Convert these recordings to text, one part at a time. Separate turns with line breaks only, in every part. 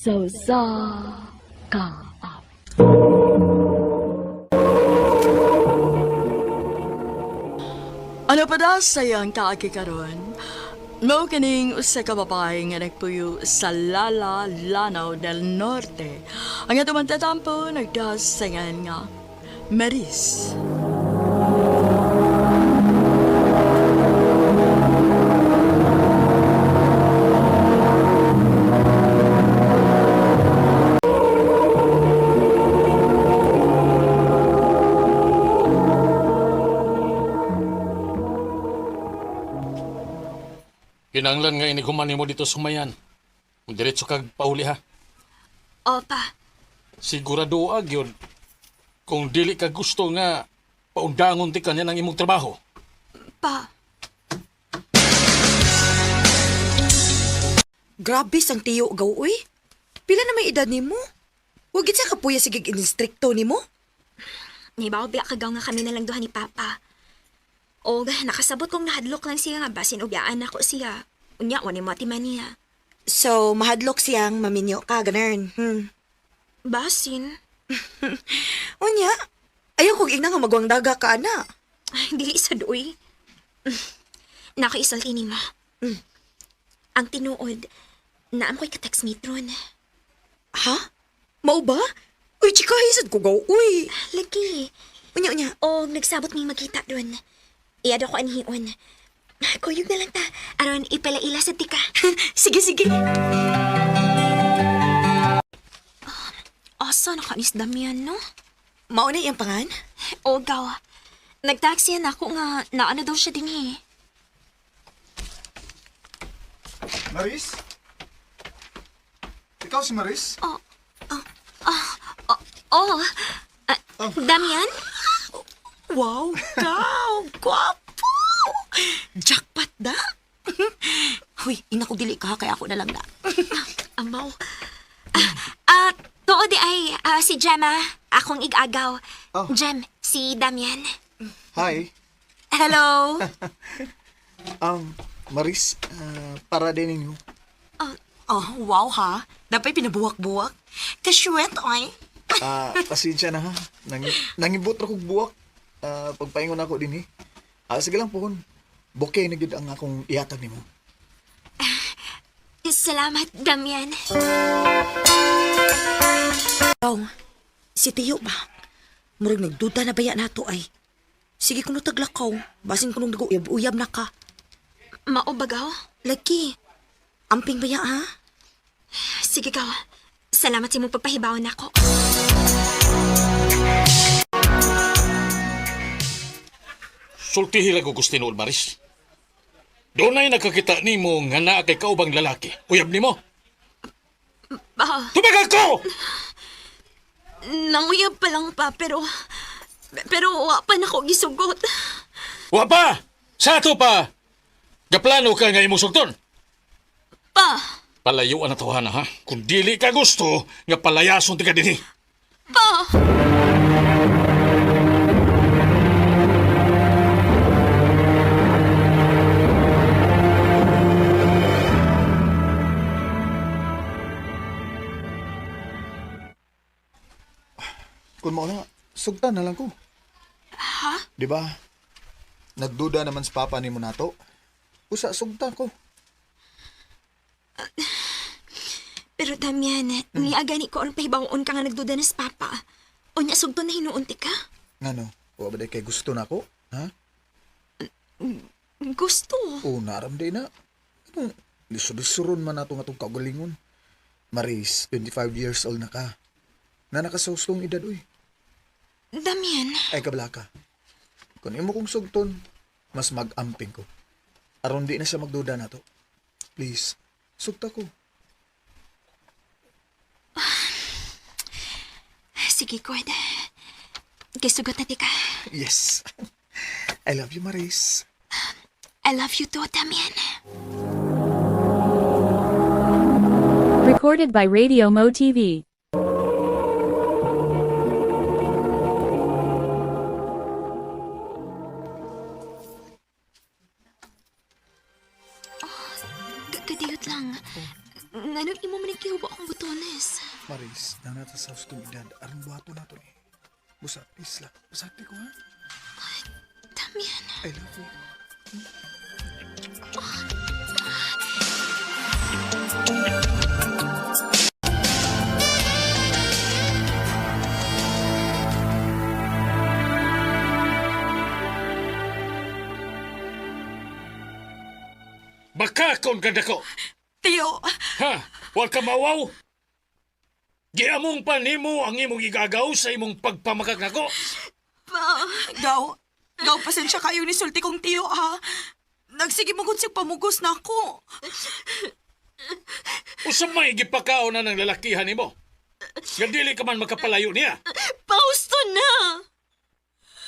Sa usa ka awit. Ano pa da sa iyang kaagi karon? Mao kining usa ka babae nga nagpuyo sa Lala, Lanao del Norte. Ang atong mantatampo nagdasangan nga Maris.
Kinanglan nga inighuman nimo dito sumayan. Diretso kag pauli ha.
Opa,
Sigurado ag yun. Kung dili ka gusto nga paundangon ti kanya ng imong trabaho.
pa.
Grabe sang tiyo gaw uy. Pila na may edad nimo? Wag gid sa kapuya sige instrikto nimo.
Nibaw biya kagaw nga kami nalang duha ni Papa. Og nakasabot kong nahadlok lang siya nga basin ubyaan nako siya. Unya wa ni mo atiman niya.
So mahadlok siyang maminyo ka ganern.
Basin.
Unya, ayaw kog ingna nga magwang daga ka ana.
Ay, dili sa doy. Nakaisulti nimo. Ang tinuod, naam ko'y ka-text ron.
Ha? Mao ba? Uy, chika, hisad ko gaw uy.
Lagi.
Unya unya.
Og nagsabot may magkita doon. Iyad ako anhion. Kuyog na lang ta. Aron ipalaila sa tika.
Sige sige.
Asa na kanis Damian, no?
Mao na iyang pangan?
O gaw. Nagtaxi na ako nga naano daw siya din eh.
Maris? Ikaw si Maris?
Oh. Damian?
Wow, gaw, gwapo. Jackpot da. Huy, ina ko dili ka kaya ako na lang na.
Amaw. Tuod di ay si Gemma. Akong igagaw.
Oh.
Gem, si Damian.
Hi.
Hello.
Maris, para din ninyo.
Oh, wow ha. Dapat pinabuwak-buwak. Kaswet ay.
Pasensya na ha. Nangibot ra kog buwak. Pagpaingon ako din eh. Sige lang pohon. Bouquet na gyud ang akong ihatag nimo.
Salamat, Damian.
Aw, si Tiyo ba? Murag nagduda na baya nato ay. Sige kuno taglakaw, basin kuno nag-uyab-uyab na ka.
Mao bagaw?
Lagi, amping baya ha?
Sige gaw. Salamat sa imong pagpahibaw nako.
Sultihi lang ko gusto noon, Maris. Doon ay nakakita nimo nga naa kay kaubang lalaki. Uyab nimo.
Ah,
Tubag ako!
nanguyab pa lang pa pero pero wa pa nako gisugot.
Wa pa! Sa ato pa! Gaplano ka nga imong sugton.
Pa,
Palayuan na tawhana ha. Kung dili ka gusto, nga palayason ti ka dinhi.
pa.
Kung mao na, sugtan na lang ko.
Ha?
Di ba? Nagduda naman sa papa nimo nato. Usa sugtan ko.
Pero Damian, niagani ko ang pahibawoon ka nga nagduda na sa papa. O niya sugto na hinuunti ka.
Ngano? Wa ba day kay gusto nako? Ha?
Gusto.
O naram day na. Anong lisod-lisuron man nato nga atong kaugalingon. Maris, 25 years old na ka. Na nakasustong edad uy.
Damian,
Ay kablaka. Kung imo kong sugton, mas mag-amping ko. Aron di na siya magduda na to. Please, sugta ko.
sige God. Gisugot na ti ka.
Yes. I love you, Maris.
I love you too, Damian.
Recorded by Radio Mo TV.
Kadiyot lang. Nganong imo man nagkihubo akong butones?
Maris, nanata sa kong edad. Aron buhato na to ni. Busa, please lang. Busati ko ha.
Damian.
I love you.
Baka kon ganda ko.
Tiyo,
Ha? Wa ka mawaw? Giamong pa nimo ang imong igagaw sa imong pagpamakak nako.
Pa,
Gaw, gaw, pasensya kayo ni sulti kong tiyo, ha? Nagsige mo kung pamugos na ako.
Usa may gipakaon na ng lalakihan nimo. Nga dili ka man makapalayo niya.
pausto na!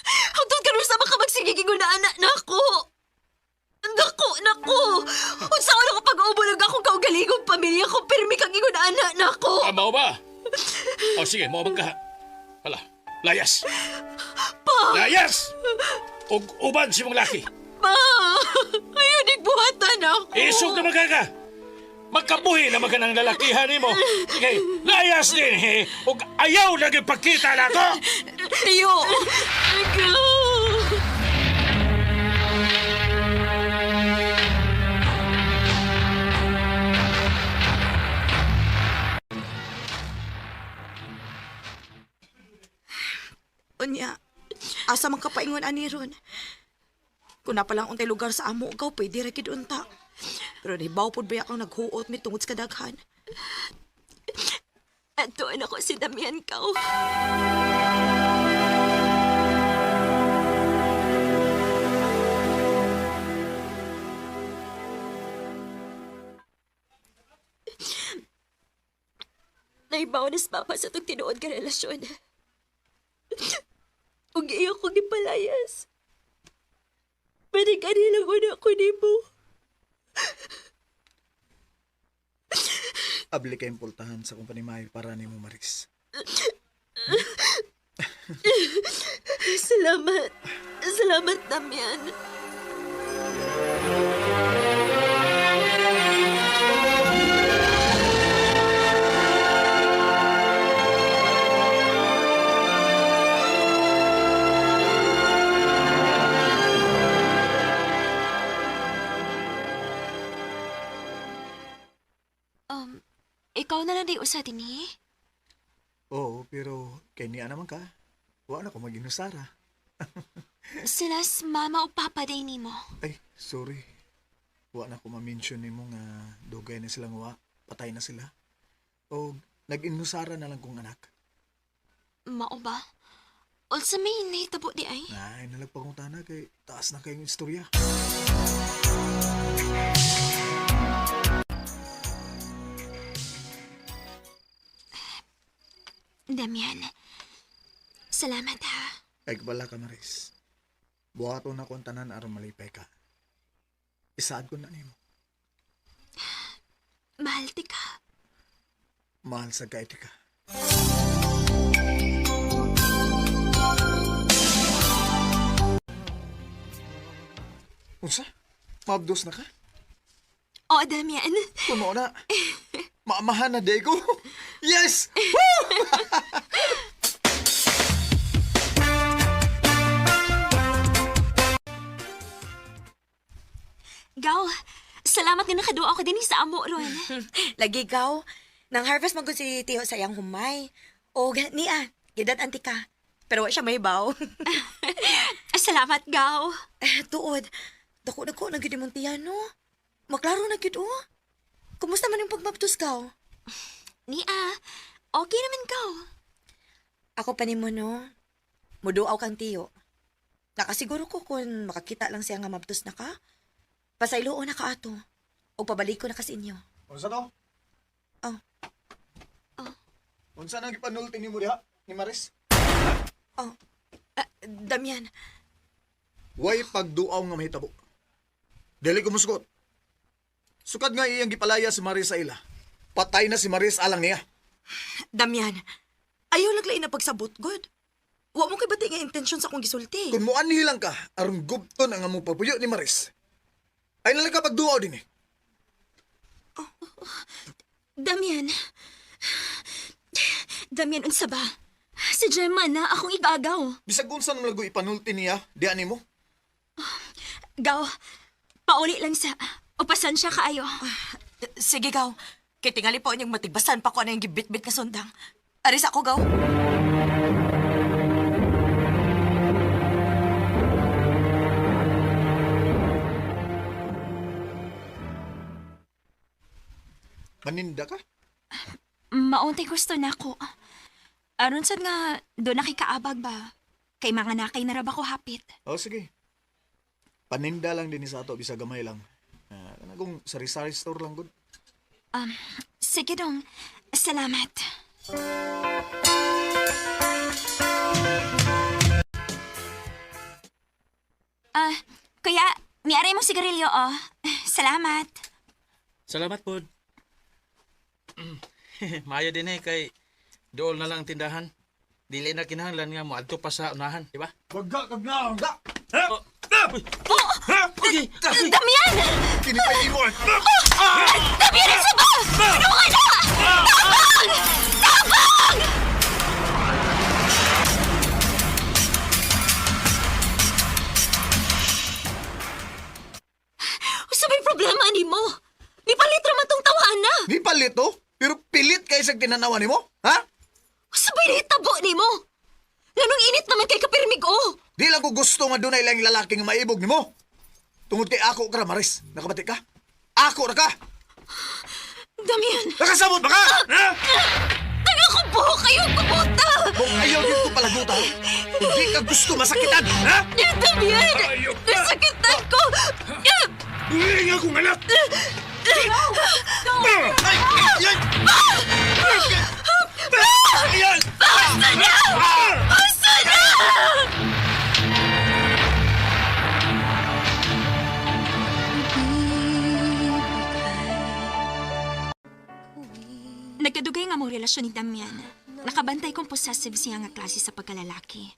Hangtod karon sa baka magsigiging na anak na ako. Dako, nako! Unsa ko pag-ubulag akong kaugalingong pamilya ko, pirmi kang ingon anak na ako.
Tama ba? O sige, mo ka. Hala, layas.
Pa!
Layas! Og uban si mong laki.
Pa! Ayun, nagbuhatan ako.
Isog na magkaga. Magkabuhi na magka ng lalakihan nimo. Sige, layas din he. Og ayaw na pagkita na ako.
Tiyo!
Ikaw!
Unya, asa man ka paingon ani ron? Kung na palang untay lugar sa amo, gaw, pwede ra gid unta. Pero nahibaw pod ba akong naghuot mi tungod sa kadaghan?
Atuan ako si Damian Kao. Naibaw na sa papa sa itong tinuod ka relasyon. Ug iyo ko gipalayas. Pwede ka nilang una ko nimo.
Abli kayong pultahan sa kumpanya Mayo para nimo Maris.
Salamat. Salamat, Damian. Ikaw na lang di usa din eh.
Oo, pero kay niya naman ka. Wa na ko maginusara.
Sila s mama o papa day nimo.
Ay, sorry. Wa na ko ma-mention nimo nga dugay na silang wa. Patay na sila. O nag-inusara na lang kong anak.
Mao ba? Unsa may nahitabo di ay?
Ay, nalagpangutana kay taas na kayong istorya.
Damian, salamat ha.
Ay, kabala ka, Maris. Buhaton na kong tanan aron malipay ka. Isaad ko na nimo.
Mahal ti ka.
Mahal sa kaiti ka. Unsa? Maabdos na ka?
Oo, Damian.
Kuno na. Maamahan na day ko. Yes!
Gaw, salamat nga nakaduwa ako din sa amo ron.
Lagi gaw, nang harvest man gud si Tiyo sa iyang humay. O niya, gidat anti ka. Pero wa siya may baw.
Salamat, Gaw.
Eh, tuod, dako na ko na gid imong tiyan, no? Maklaro na gid oh. Kumusta man yung pagmabtos gaw?
Nia, okay naman, Gaw.
Ako pa nimo no. Muduaw kang tiyo. Nakasiguro ko kung makakita lang siya nga mabtos na ka. Pasayloon na ka ato. O pabalik ko na ka sa inyo.
Unsa to?
Oh.
Unsa nang gipanulti nimo diha ni Maris?
Oh. Ah, Damian,
Way pagduaw nga mahitabo. Dili ko musugot. Sukad nga iyang gipalaya si Maris sa ila. Patay na si Maris alang niya.
Damian, ayaw laglain na pagsabot, good. Wa mo kay bati nga intensyon sa akong gisulti.
Kung muanhi lang ka, aron gubton ang among pagpuyo ni Maris. Ay nalang ka pagduaw din eh.
Damian. Damian, unsa ba? Si Gemma na akong igagaw.
Bisag unsa naman lagoy ipanulti niya, di ani mo?
Gaw, pauli lang sa... Upasan siya kaayo.
Sige, gaw. Kay tingali po niyang matigbasan pa ko ano yung gibitbit nga sundang. Aris ako, gaw.
Maninda ka?
Mauntay gusto na ako. Aron sad nga, doon nakikaabag ba? Kay mga nakay na raba ko hapit.
Oh, sige. Paninda lang din sa ato, bisag gamay lang. Ah, kana kung sari-sari store lang gud.
Sige dong, salamat. Ah, kuya, miaray mo sigarilyo, oh. Salamat.
Salamat pod. Maayo din eh kay dool na lang ang tindahan. Dili na kinahanglan nga moadto pa sa unahan, di ba?
Wagga kag naong ga.
Oh. Uy. Okay.
Damian!
Kini pa imo.
Damian, ano ba? Ano ka na? Tabang! Tabang! Usa may problema ni mo? Nipalit raman tong tawaan na.
Di palit to, pero pilit kay sa tinanawan nimo, ha?
Usa may nahitabo ni mo? Nganong init naman kay kapirmig oh.
Di lang ko gusto nga dunay lang lalaki nga maibog nimo. Tungod kay ako ka ra, Maris. Nakabati ka? Ako ra ka.
Damian,
Nakasabot ba ka? Ha?
taga ko buhok kayo kubuta.
Kung ayaw gyud ko palaguta, hindi ka gusto masakitan, ha?
Damian, nasakitan ko.
Uy, nga kong anak.
Ay! Ay! Ay!
Basta na! Basta na! Nagkadugay nga mong relasyon ni Damian. Nakabantay kong possessive siya nga klase sa pagkalalaki.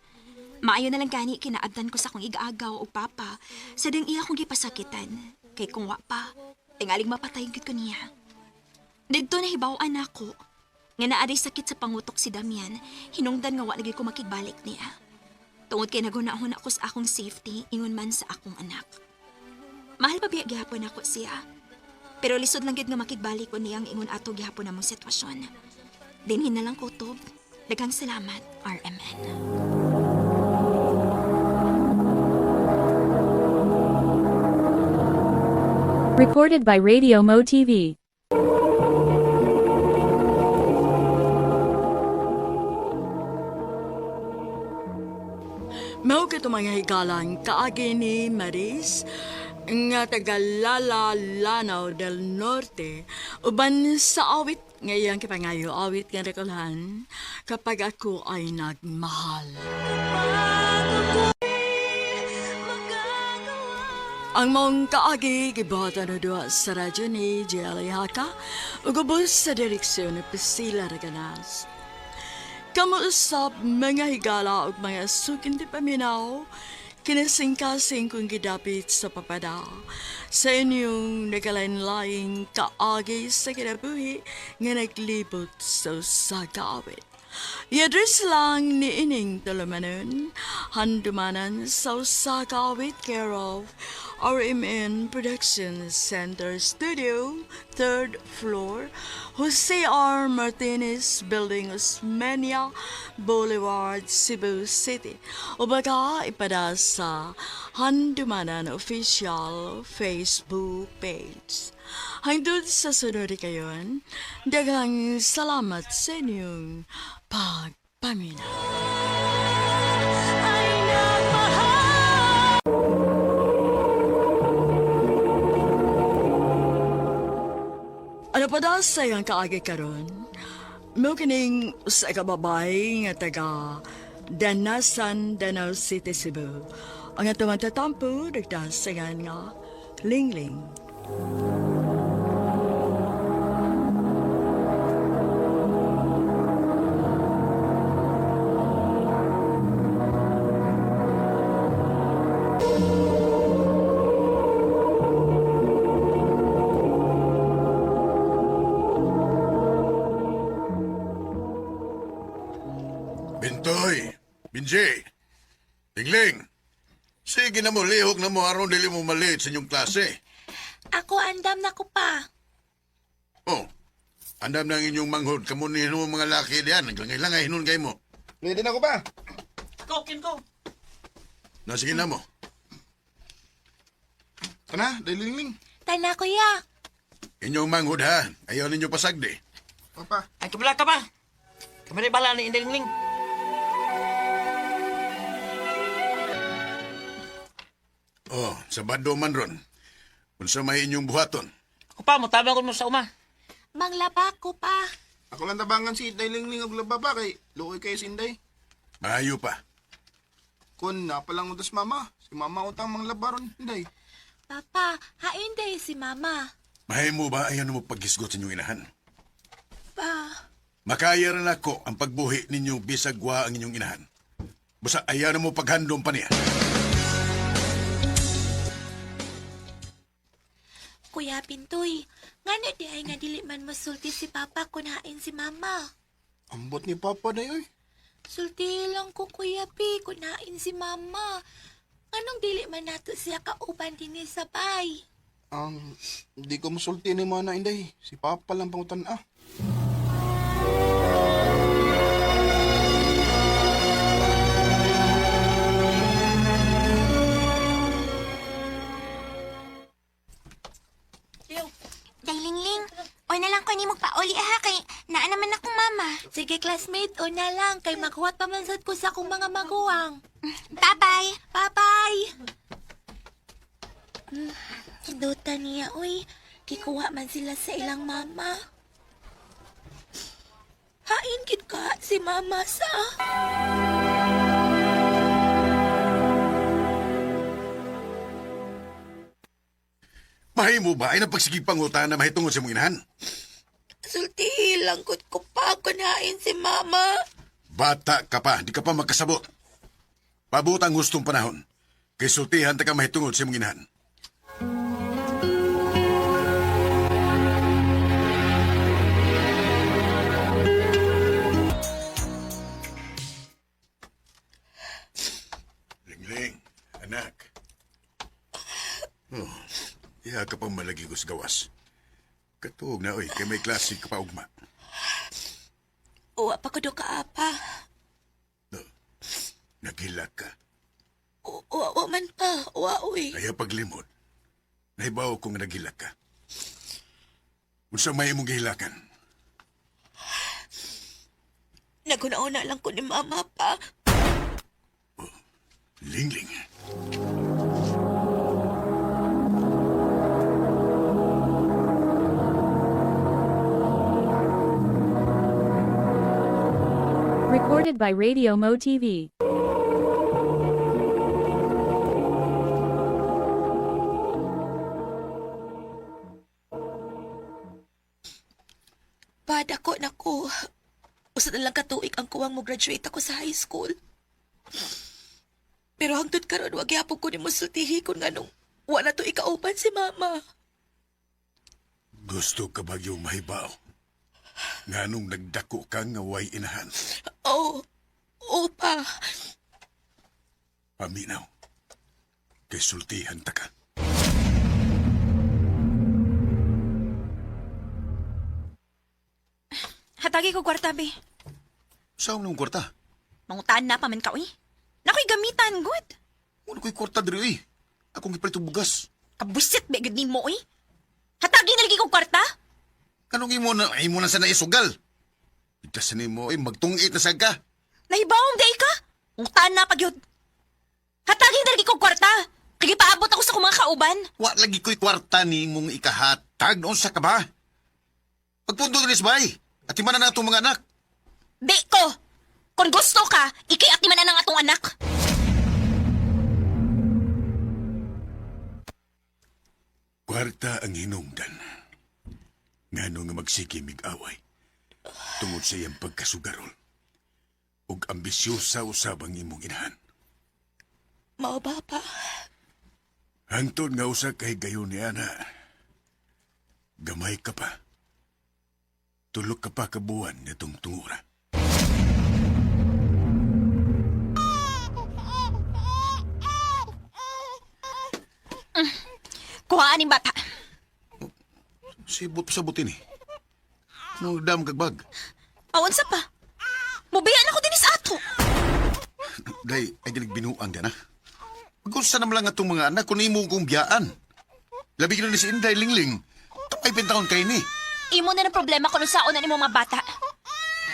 Maayo na lang gani kinaabdan ko sa akong igaagaw o papa sa ding iya kong gipasakitan. Kay kung wa pa, tingaling mapatay gid ko niya. Didto nahibaw-an ako nga naaday sakit sa pangutok si Damian, hinungdan nga wa lagi ko makigbalik niya. Tungod kay nagunahon ako sa akong safety, ingon man sa akong anak. Mahal pa biya gihapon ako siya. Pero lisod lang gid nga makigbalik ko niyang ingon ato gihapon among sitwasyon. Dinhin na lang kutob. Daghang salamat, RMN.
Recorded by Radio Mo TV.
Mao kito mga higalan kaagi ni Maris nga taga Lala Lanao del Norte uban sa awit nga iyang kipangayo awit nga rekolhan kapag ako ay nagmahal. Ang mong kaagi gibuhatan na duha sa radyo ni Jelly Haka ug ubos sa direksyon ni Priscilla Reganas. Kamuusap mga higala ug mga sukin ti paminaw, kinasingkasing kong gidapit sa papada. Sa inyong nagalain-laing kaagi sa kinabuhi nga naglibot sa usa ka awit. I-address lang ni Ining Tulumanon, handumanan sa usa ka awit care of RMN Production Center Studio, third floor, Jose R. Martinez Building, Osmeña Boulevard, Cebu City. O baka ipada sa Handumanan Official Facebook page. Hangtod sa sunod kayon, daghang salamat sa inyong pagpaminaw. Ano pa daw sa iyang kaagi karon? Mo kining usa ka babae nga taga Danasan, Danau City, Cebu. Ang atong tatampo nagdasagan nga Lingling.
Benji, Lingling, sige na mo, lihok na mo aron dili mo malit sa inyong klase.
Ako andam na ko pa.
Oh, andam na ang inyong manghod. Kamu ni mo mga laki diyan. Naglangay-langay hinun kay mo.
Ready na ko pa.
Ako, kin ko.
Na, sige na mo.
Tana, dalingling.
Tana kuya.
Inyong manghod ha. Ayaw ninyo pasagdi.
Papa.
Ay, kabila ka ba? Kamari bala ni Indalingling.
Oh, Sabado man ron. Unsa may inyong buhaton.
Ako pa, mutabang ko mo sa uma.
Manglaba ko pa.
Ako lang tabangan si Inday Lingling og laba pa kay luoy kay si Inday.
Maayo pa.
Kun na palang utos mama, si mama utang manglaba ron Inday.
Papa, hain day si mama.
Mahimo ba ayaw mo paghisgot sa inyong inahan?
Pa,
Makaya rin ako ang pagbuhi ninyo bisag wa ang inyong inahan. Basta ayaw na mo paghandom pa niya.
Kuya Pintoy, ngano di ay nga dili man masulti si Papa kun hain si Mama.
Ambot ni Papa day oy.
Sulti lang ko Kuya P kun hain si Mama. Anong dili man nato siya kauban dinhi sa bay?
Ang di ko musulti ni mana Inday, si Papa lang pangutan ah.
Daylingling, o na lang ko ni magpauli ha kay naa naman akong mama.
Sige classmate, o na lang kay maghuwat pa man sad ko sa akong mga maguwang.
Bye-bye.
Bye-bye. Hinduta niya, uy. Kikuha man sila sa ilang mama. Hain gid ka si mama sa.
Mahimo ba ay napagsigig pangutan na mahitungod sa imong inahan?
Sulti lang ko pa kunain si mama.
Bata ka pa, di ka pa magkasabot. Pabot ang gustong panahon. Kay sultihan ta ka mahitungod sa imong inahan. Lingling, anak. Oh, iya ka pa malagi ko sa gawas. Katuog na, oy, kay may klase ka pa ugma.
Uwa pa ko do kaapa.
No, naghilak ka.
Uwa, uwa man pa. Uwa, uy.
Kaya paglimod, naibaw kong naghilak ka. Unsa may imong gihilakan?
Naguna-una lang ko ni mama pa.
Lingling.
Recorded by Radio Mo TV.
Pa, dako na ko. Usa na lang katuig ang kuwang mo graduate ako sa high school. Pero hangtod karon wa gyapon ko nimo sultihi kung nganong wa na to ikauban si mama.
Gusto ka ba yung mahibaw? Nganong nagdako ka nga way inahan?
Oh, oh pa.
Paminaw. Kay sultihan ta ka.
Hatagi ko kwarta, be.
Saan nung kwarta?
Mangutaan na pa man ka, uy. Nakoy gamitan, good.
Wala ko'y kwarta diri, uy. Akong gipalit og bugas.
Kabusit, be, gud nimo, uy. Hatagi na lagi kong kwarta.
Anong imo na, imo na sa naisugal? Bigtas na nimo, ay magtungit na sad ka.
Nahibawong day ka. Mangutaan na pag yun. Hatagi na lagi kong kwarta. Kaya paabot ako sa kong mga kauban.
Wa lagi ko'y kwarta ni mong ikahatag. Noon sa ka ba? Pagpundo diri sa bahay. At na na itong mga anak.
Di ko. Kung gusto ka, ikay at man ang atong anak.
Kwarta ang hinungdan. Ngano nga magsige mig-away. Tungod sa iyang pagkasugarol. Ug ambisyosa usab ang imong inahan.
Mao ba pa?
Hangtod nga usa kay gayon ni ana. Gamay ka pa. Tulog ka pa kabuan nitong tungura.
Kuhaan ning bata.
Sibot sa buti ni. No, dam kagbag.
Awan sa pa. Mubiya na ko din sa ato.
Day, ay ginig binuang ka na. Gusto naman lang atong mga anak kung imo kong biyaan. Labi ka na ni si Inday Lingling. Tumay pintaon kay ni.
Imo na ng problema kung unsaon na nimo mga bata.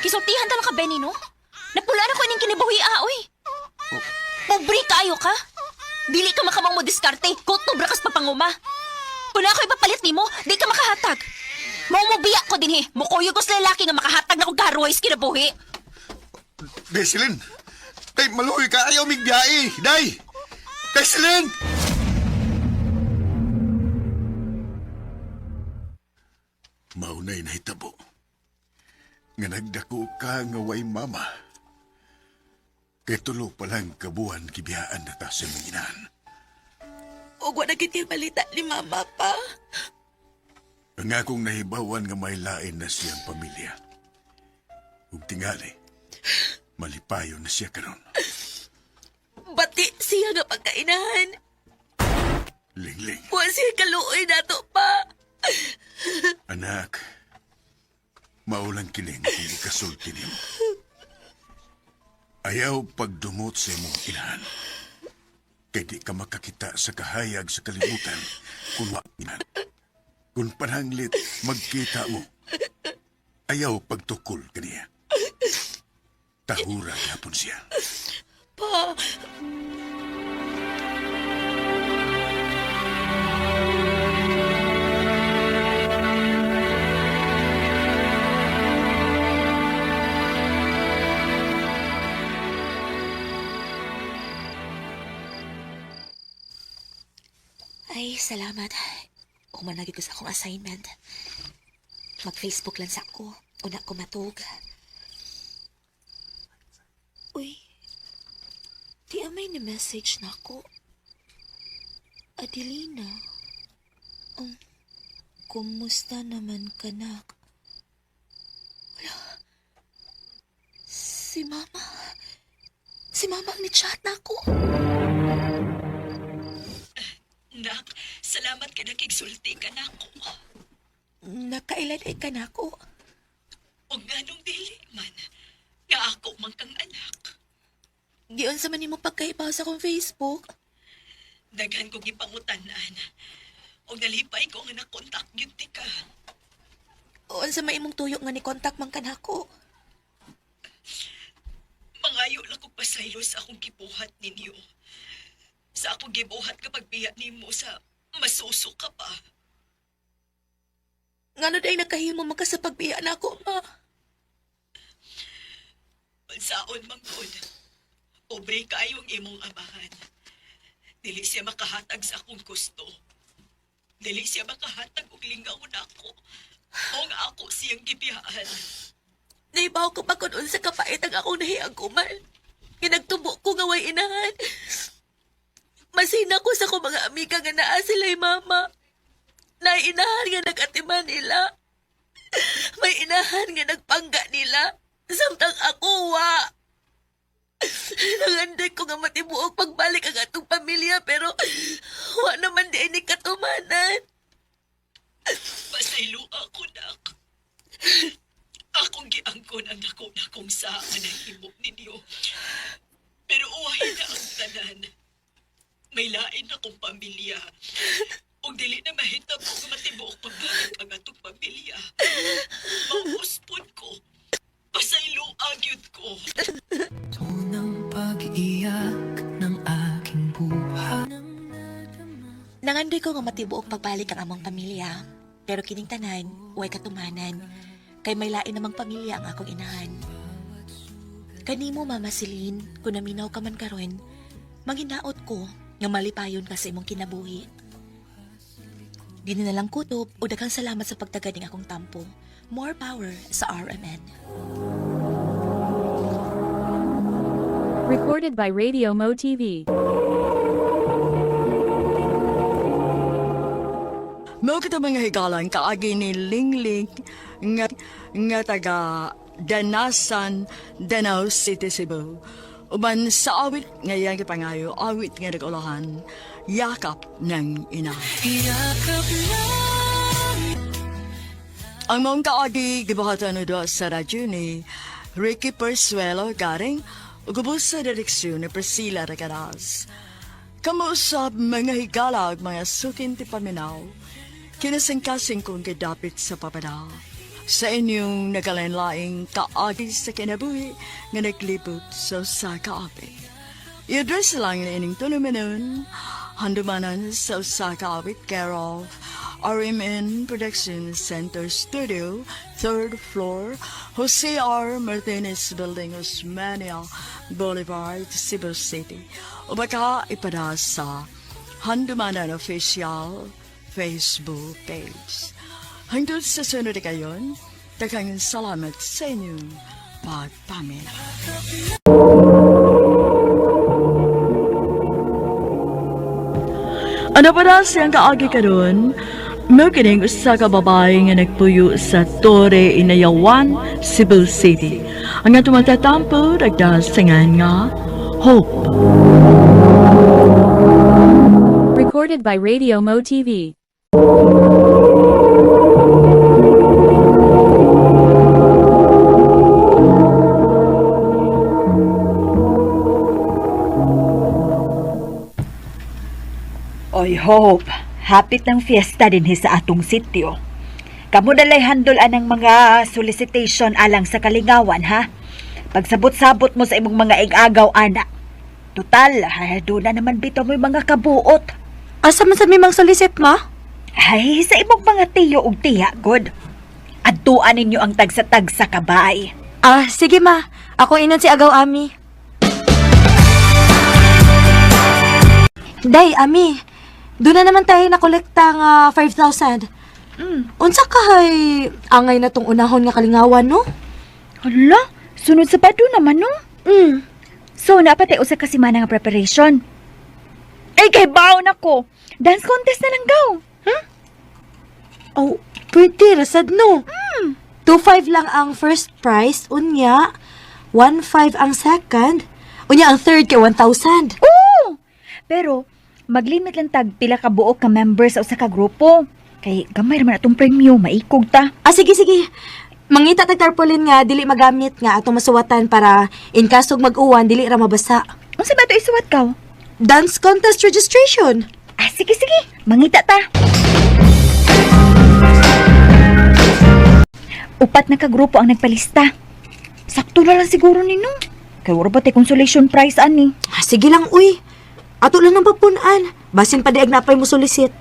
Kisultihan ta lang ka, Benny, no? Napula na ko ining kinibuhi, ah, oy. Pobre kaayo ka. Dili ka makamang mo diskarte, kutob ra kas papanguma. Kung ako ipapalit nimo, di ka makahatag. Mao mo biya ko dinhi, mukuyog ko sa lalaki nga makahatag na kog karuhay sa kinabuhi.
Desilin! Day, maluoy ka. Ayaw migbiyai. Day! Desilin! Maunay nahitabo. Nga nagdako ka nga way mama. Kay tulo pa lang kabuan kibiyaan na ta sa imong inahan.
Og wa na gid kay balita ni mama pa.
Ang akong nahibawan nga may lain na siyang pamilya. Ug tingali, malipayo na siya karon.
Bati siya nga pagkainahan.
Lingling,
Wa siya kaluoy nato pa.
anak, maulang kining kung ikasulti nimo. Ayaw pagdumot sa imong inahan. Kay di ka makakita sa kahayag sa kalibutan kung wa inahan. Kung pananglit magkita mo, ayaw pagtukol kaniya. Tahura gyapon siya.
Pa,
Ay, salamat. Humanagi ko sa akong assignment. Mag-Facebook lang sa ako. Una ko matug. Uy, di amay ni message na ako. Adelina, kumusta naman kanak? Wala. Si Mama. Si Mama ang ni-chat na ako.
Nak, salamat kay nakigsulti ka nako.
Nakailan ay kanako.
O nganong dili man, nga ako man kang anak.
Giun sa man nimo pagkaibaw sa akong Facebook.
Daghan kong gipangutanan. O nalipay ko nga nakontak gyud ti ka.
O unsa may imong tuyo nga ni contact man kanako.
Mangayo lang kog pasaylo sa akong gibuhat ninyo. Sa akong gibuhat kapag biya nimo sa masuso ka pa.
Ngano day nakahimo man ka sa pagbiya nako, ma?
Unsaon man gud. Pobre kaayo ang imong amahan. Dili siya makahatag sa akong gusto. Dili siya makahatag og lingaw nako. O nga ako siyang gibiyaan.
Naibaw ko pa kung unsa kapait ang akong nahiagkuman. Nga nagtubo ko nga way inahan. Masina ko sa akong mga amiga nga naa sila'y mama. Nainahan nga nagatiman nila. May inahan nga nagpangga nila. Samtang ako wa. Nanganday ko nga matibuok pagbalik ang atong pamilya pero wa naman di ni katumanan.
Pasaylo ako, nak. Akong giangkon ang dako na kong sa nahimo ninyo. Pero uwahin na ang tanan. May lain akong pamilya. Ug dili na mahitabo nga matibuok pagbalik ang atong pamilya. Mauuspon ko. Pasaylo agyud ko.
Nangandoy ko nga matibuok pagbalik ang among pamilya. Pero kining tanan, way katumanan. Kay may lain namang pamilya ang akong inahan. Kanimo, Mama Celine, kung naminaw ka man karon, manghinaot ko nga malipayon ka sa imong kinabuhi. Di na lang kutob o daghang salamat sa pagtagad ng akong tampo. More power sa RMN.
Recorded by Radio Mo TV.
Mao kita mga higalan kaagi ni Lingling nga, nga taga Danasan, Danau City, Cebu. Uban sa awit nga iyang gipangayo, awit nga nagulahan. Yakap ng Ina. Ang mong kaagi gibuhatan na sa radyo ni Ricky Persuelo Garing ug ubos sa direksyon ni Priscilla Recaraz. Kamuusap mga higala ug mga sukin ti paminaw, kinasingkasing kong gidapit sa papada. Sa inyong nagalain-laing kaagi sa kinabuhi nga naglibot sa usa ka awit. I-address lang na ining tulumanon, handumanan sa usa ka awit, care of RMN Production Center Studio, third floor, Jose R. Martinez Building, Osmania Boulevard, Cebu City. O baka ipada sa Handumanan Official Facebook page. Hangtod sa sunod kayon, daghang salamat sa inyong pagpaminaw. Ano pa na siyang kaagi karon? Mao kining usa ka babae nga nagpuyo sa Torre Inayawan, Cebu City. Ang atong matatampo nagdasingan nga Hope.
Recorded by Radio Mo TV.
Oy, Hope, hapit ng fiesta dinhi sa atong sitio. Kamo dalay handol anang mga solicitation alang sa kalingawan, ha? Pagsabot-sabot mo sa imong mga igagaw, ana. Total, ay, doon na naman bitaw mo yung mga kabuot.
Asa man sa mimang solicit, ma?
Ay, sa imong mga tiyo ug tiya, good. Adtuan ninyo ang tagsa-tagsa kabay.
Ah, sige ma. Ako inon si Agaw Ami. Day, Ami. Doon na naman tayo nakolekta nga 5,000. Unsa kahay angay na tong unahon nga kalingawan, no?
Hala, sunod sa bado naman, no?
Mm.
So, napatay usa ka semana nga preparation. Ay, kay baon ako. Dance contest na lang gaw.
Oh, pwede, rasad no. 2,500 lang ang first prize, unya. 1,500 ang second. Unya ang third kay 1,000.
Oo! Pero, maglimit lang tag pila ka buok ka members sa usa ka grupo. Kay gamay ra man atong premyo, maikog ta.
Ah, sige, sige. Mangita tag tarpaulin nga, dili magamit nga atong masuwatan para in kaso mag-uwan, dili ra mabasa.
Unsa ba to isuwat kaw?
Dance contest registration.
Ah, sige, sige. Mangita ta. Upat na ka grupo ang nagpalista. Sakto na lang siguro nino. Kay wala ba tay consolation prize ani?
Ah, sige lang, uy. Ato lang ng papunan. Basin pa di ag napay mo solicit.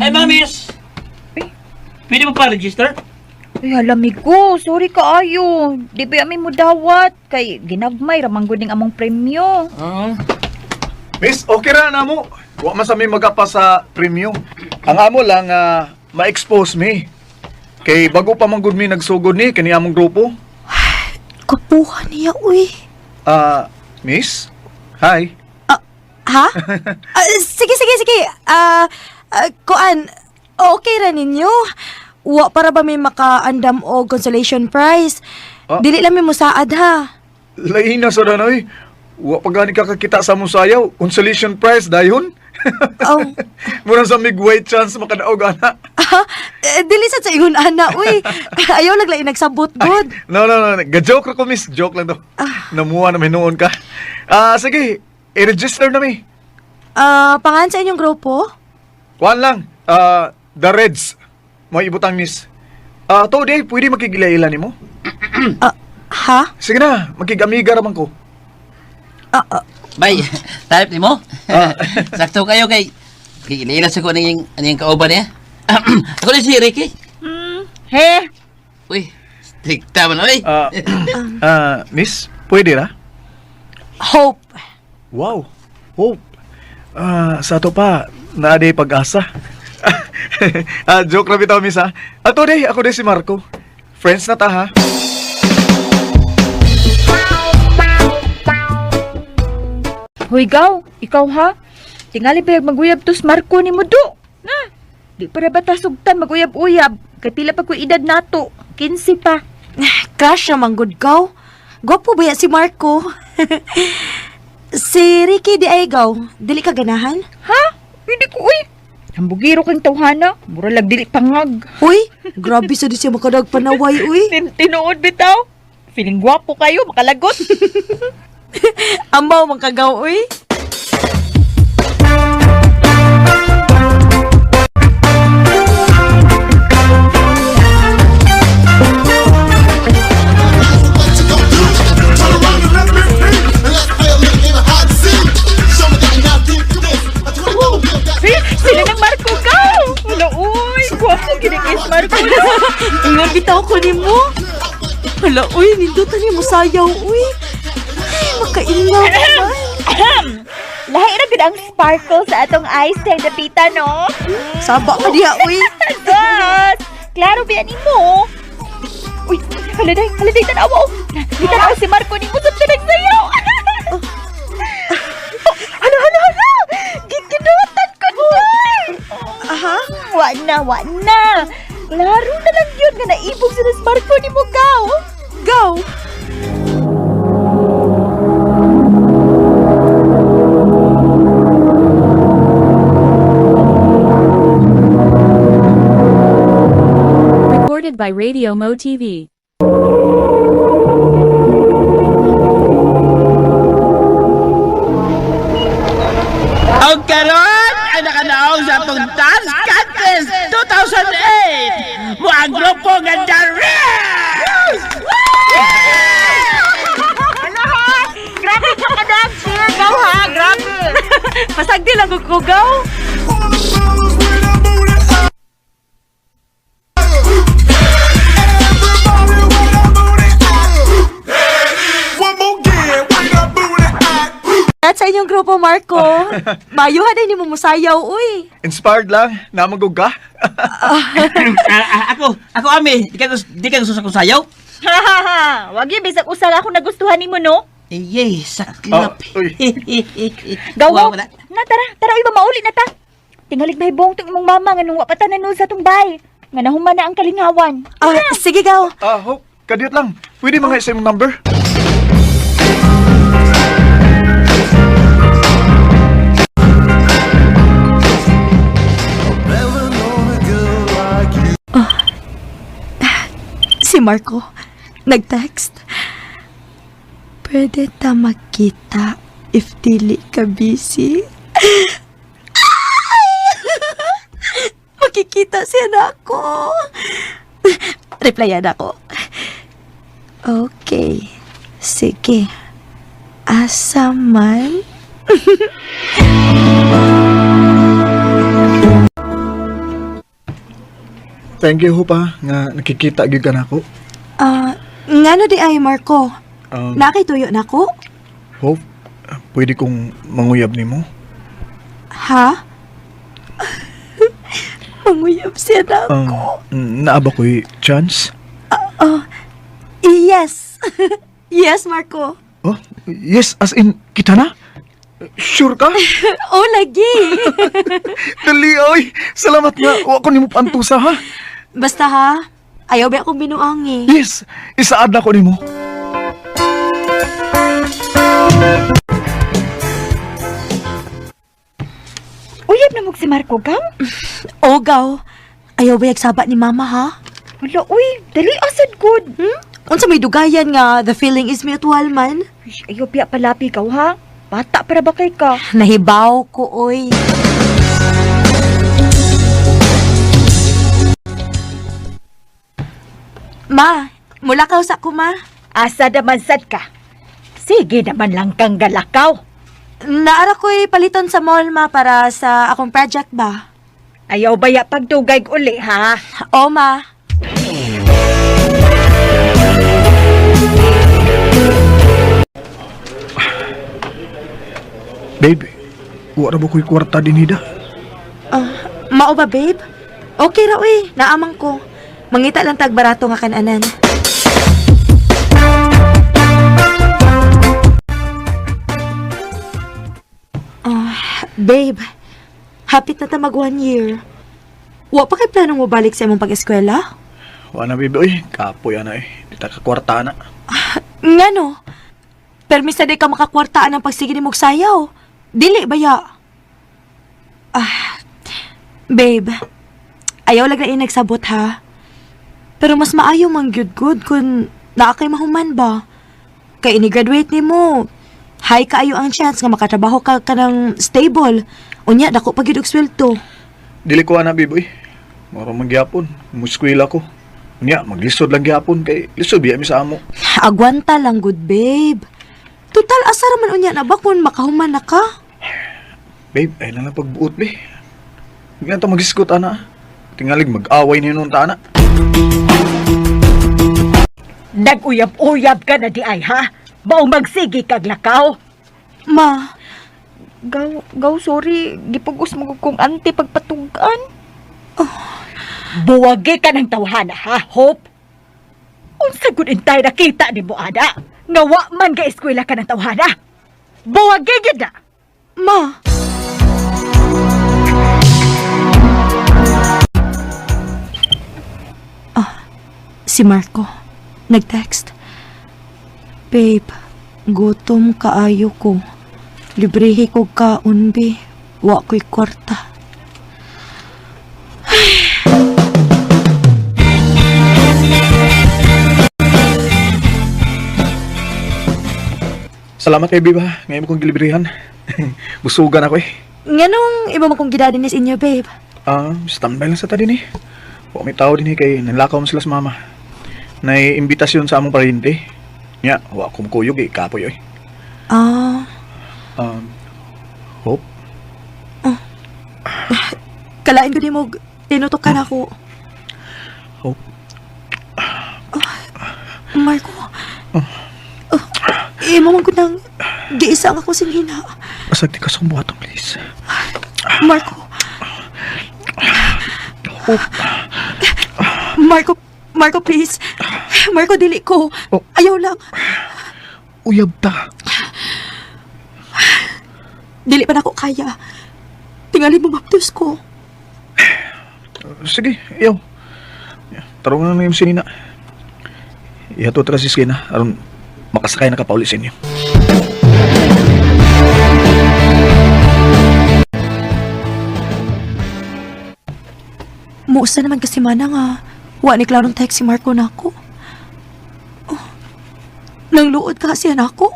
Ay, mga miss. Pwede mo pa-register?
Ay, halamig ko. Sorry kaayo. Di ba ami mo dawat? Kay ginagmay ramang ning among premyo.
Oo.
Miss, okay ra na mo. Wa man sa mi magapa sa premyo. Ang amo lang ma-expose mi. Kay bago pa man gud mi nagsugod ni kani among grupo.
Kapuha niya, uy.
Ah, miss? Hi.
Ha? Ah, sige, sige, sige. Ah, kuan, okay ra ninyo. Wa para ba may makaandam og consolation prize?
Ah.
Dili lang mi musaad ha.
Lain na sa danoy. Wa pa gani ka kakita sa among sayaw. Consolation prize dayon.
Oh.
Mura sa mig wait chance makadaog ana.
Ah, eh, dili sad sa ingon ana, uy. Ayaw laglain nagsabot gud.
No, no, no. Ga-joke ra ko, miss. Joke lang to. Namuha na hinuon ka. Ah, sige. I-register na mi.
Ah, pangan sa inyong grupo?
Kuan lang. Ah, the Reds. May ibutang miss. Ah, to day, pwede makigila-ila nimo?
Ah, ha?
Sige na, makigamiga raman ko.
Ah, ah,
Bay, type ni mo. Sakto kayo kay kay iniilas ako ning aniyang kauban niya. Ako ni si Ricky.
He?
Uy, strikta man oy.
Ah, ah, miss, pwede ra?
Hope.
Wow. Hope. Ah, sa ato pa, naa day pag-asa. Ah, joke ra bitaw miss ha. Ato day, ako day si Marco. Friends na ta ha.
Hoy gaw, ikaw ha? Tingali ba maguyab tos Marco ni mo do? Na. Di para ba ta sugtan maguyab-uyab? Kay pila pa ko edad nato, 15 pa.
Crush naman good gaw. Gwapo ba ya si Marco? Si Ricky di ay gaw. Dili ka ganahan?
Ha? Gid ko uy. Hambugiro kang tawhana, mura lag dili pangag.
Uy, grabe sa di siya makadag panaway, uy.
Tinuod bitaw. Feeling gwapo kayo, makalagot.
Ambaw man kagaw, uy.
Sila ng Marco gaw. Wala uy, gwapo gid kay Marco.
Ingon bitaw ko nimo. Hala, uy, nindutan ni mo sayaw, uy. Ay, makainlaw man.
Lahi ra gud ang sparkle sa atong eyes kay dapita no.
Saba ka diha, uy.
Sus! Klaro biya nimo. Uy, hala day tanawa oh. Gitanaw si Marco nimo sa nagsayaw. Hala, hala, hala! Giginutan ko day!
Aha.
Wa na, wa na. Klaro na lang yun nga naibog sa nas Marco nimo gaw.
Go!
Recorded by Radio Mo TV.
Og karon ang nakanaog sa atong Dance Contest 2008! Mo ang grupo nga The Reds!
Grabe ka kadag, sure gaw ha, grabe.
Pasagdi lang ko gaw. At sa inyong grupo, Marco. Mayuhan ay ni mo musayaw, uy.
Inspired lang, namagog ka.
Ako ami, di ka gusto sa akong sayaw?
Wag yun, bisag usal ako nagustuhan nimo no.
Iyay, saklap.
Oh, uy.
Gaw,
Wow, wala.
na tara, tara uy mauli na ta. Tingalig mahibong tong imong mama nga nung wa pa ta nanuod sa tong bay. Nga nahuman na ang kalingawan.
Ah, sige, gaw.
Ah, Hope, kadiyot lang. Pwede mga isa imong number?
Si Marco, nag-text. Pwede ta magkita if dili ka busy. Makikita siya na ako. Replyan ako. Okay. Sige. Asa man?
Thank you, Hope, ah, nga nakikita gyud ka nako.
Ah, ngano di ay Marco?
Um,
Nakituyo na ko?
Hope, pwede kong manguyab nimo?
Ha? Manguyab siya na ako.
Naa ba ko'y chance?
Yes. Yes, Marco.
Oh, yes, as in, kita na? Sure ka?
Oh, lagi.
Dali, oy! Salamat nga. Wa ko nimo pantusa, ha?
Basta ha, ayaw ba akong binuang eh.
Yes! Isaad na ko nimo.
Uyab na mo si Marco gaw.
Oh, gaw. Ayaw ba yagsaba ni mama ha?
Wala uy, dali asad good.
Hmm? Unsa may dugayan nga, the feeling is mutual man.
Uy, Ayaw biya palapi gaw ha. Bata para ba kay ka?
Nahibaw ko, oy. Ma, mula ka sa ko, ma.
Asa naman sad ka. Sige naman lang kang galakaw.
Naara ko'y paliton sa mall, ma, para sa akong project ba?
Ayaw baya pagdugay uli ha.
O, ma.
Babe, wa ra ba ko'y kwarta din hida?
Ah, mao ba, babe? Okay ra, uy. Naamang ko. Mangita lang tag barato nga kananan. Ah, babe. Hapit na ta mag 1 year. Wa pa kay planong mobalik sa imong pag-eskwela?
Wa na, babe, oy. Kapoy ana eh. Di ta ka kwarta na.
Ngano? Permisa di ka makakwartaan ang pagsige ni sayaw. Dili baya. Ah, Babe, ayaw lang na nagsabot ha. Pero mas maayo mang gyud good kung naa kay mahuman ba. Kay ini-graduate nimo. High kaayo ang chance nga makatrabaho ka kanang stable. Unya dako pa gyud og sweldo.
Dili ko ana, babe, uy. Moro man gyapon. Muskwela ko. Unya, maglisod lang gyapon kay lisod biya mi sa amo.
Agwanta lang good babe. Total asa ra man unya na ba kung makahuman na ka?
Babe, ay na lang pagbuot, be. Hindi na ta mag-iskot, ana. Tingalig mag-away niyo nung ta, ana.
Nag-uyab-uyab ka na di ay, ha? Baong magsigi kag lakaw.
Ma,
Gaw, gaw, sorry. Gipugos mo kong ante pagpatugan.
Buwagi ka ng tawhana, ha, Hope? Unsa gud intay nakita ni mo, ana? Nga wa man ga eskwela ka ng tawhana. Buwagi gyud na.
Ma. Ah, si Marco. Nag-text. Babe, gutom kaayo ko. Librehi ko kaon, be. Wa ko'y kwarta.
Salamat kay babe, ha. Ngayon mo kong gilibrihan. Busugan ako, eh.
Nganong iba mo kong gidadinis inyo, babe?
Ah, standby lang sa ta din eh. Wa may tao din eh kay nanlakaw mo sila sa mama. Nay imbitasyon sa among parente. Nya, wa ko mukuyog eh, kapoy oy.
Ah,
Hope,
kalain ko nimo tinutukan ako.
Hope.
Marco. Oh, imo man ko nang giisa ang ako singhina.
Asag di ka sa buhaton, please.
Marco.
Hope.
Marco, Marco, please. Marco, dili ko.
Oh.
Ayaw lang.
Uyab ta.
Dili pa na ako kaya. Tingali mo maptos ko.
Sige, iyaw. Tarong na lang yung sinina. Ihato tara si Skina aron makasakay na ka pauli sa inyo.
Muusa naman kasi mana nga. Wa ni klarong text si Marco na ako. Oh, nangluod ka siya na ako.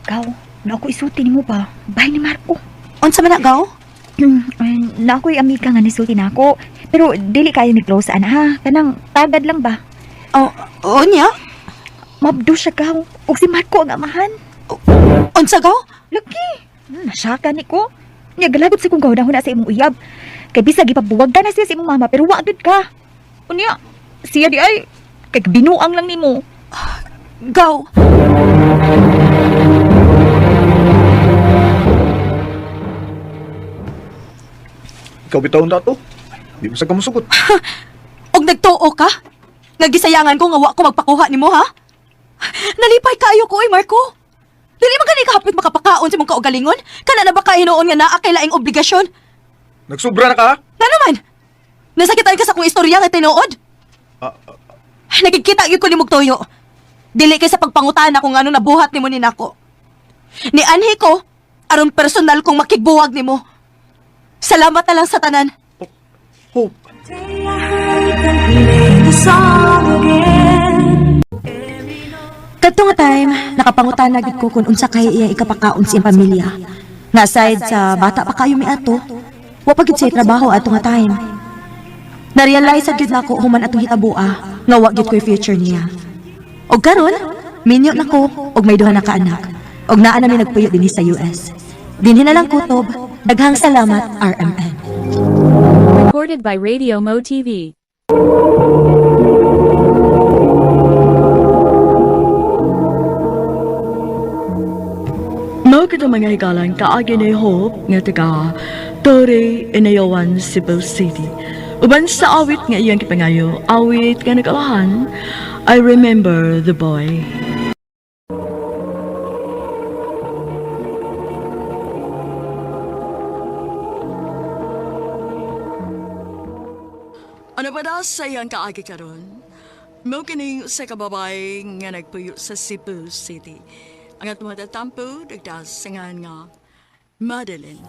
Gaw, na ako isulti nimo ba? Bahay ni Marco.
Unsa man na gaw?
Na ako'y amiga nga nisulti na ako. Pero dili kayo ni close ana ha. Kanang tagad lang ba?
Oh, oh niya?
Mabdo siya gaw. Ug si Marco ang amahan.
Unsa gaw?
Lagi. Nasaka ni ko. Nya galagot sa kong gahuna sa imong uyab. Kay bisag ipabuwag ka na siya sa imong mama pero wa gud ka. Unya, siya di ay kay binuang lang nimo.
Gaw.
Ikaw bitawon ta to. Di mo sa kamusugot.
Og nagtuo ka? Nagisayangan ko nga wa ko magpakuha nimo ha? Nalipay kaayo ko oy Marco. Dili man gani kahapit makapakaon sa imong kaugalingon? Kana na ba ka hinuon nga naa kay laing obligasyon?
Nagsubra na ka? ha?
Nga naman? Nasakitan ka sa akong istorya nga tinuod?
Ah,
Nagkikita gyud ko nimo og tuyo. Dili kay sa pagpangutana kung ano nabuhat nimo ni nako. Ni anhi ko aron personal kong makigbuwag nimo. Salamat na lang sa tanan.
Hope.
Kadto nga time, nakapangutana gid ko kung unsa kay iya ikapakaon sa iyang pamilya. Nga aside sa bata pa kayo miato, wa pa gid siya trabaho ato nga time. Na-realize sad gid nako human atong hitaboa nga wa gid ko'y future niya. Og karon, minyo na ko og may duha na ka anak. Og naa nami nagpuyo dinhi sa US. Dinhi na lang kutob. Daghang salamat RMN.
Recorded by Radio Mo TV.
Mao kita mga higalan kaagi ni Hope nga taga Torre Inayawan, Cebu City. Uban sa awit nga iyang gipangayo, awit nga nagalahan, I Remember the Boy. Ano pa daw sa iyang kaagi karon? Mao kining sa kababay nga nagpuyo sa Cebu City. Ang atong matatampo, nagdasangan nga Madeline.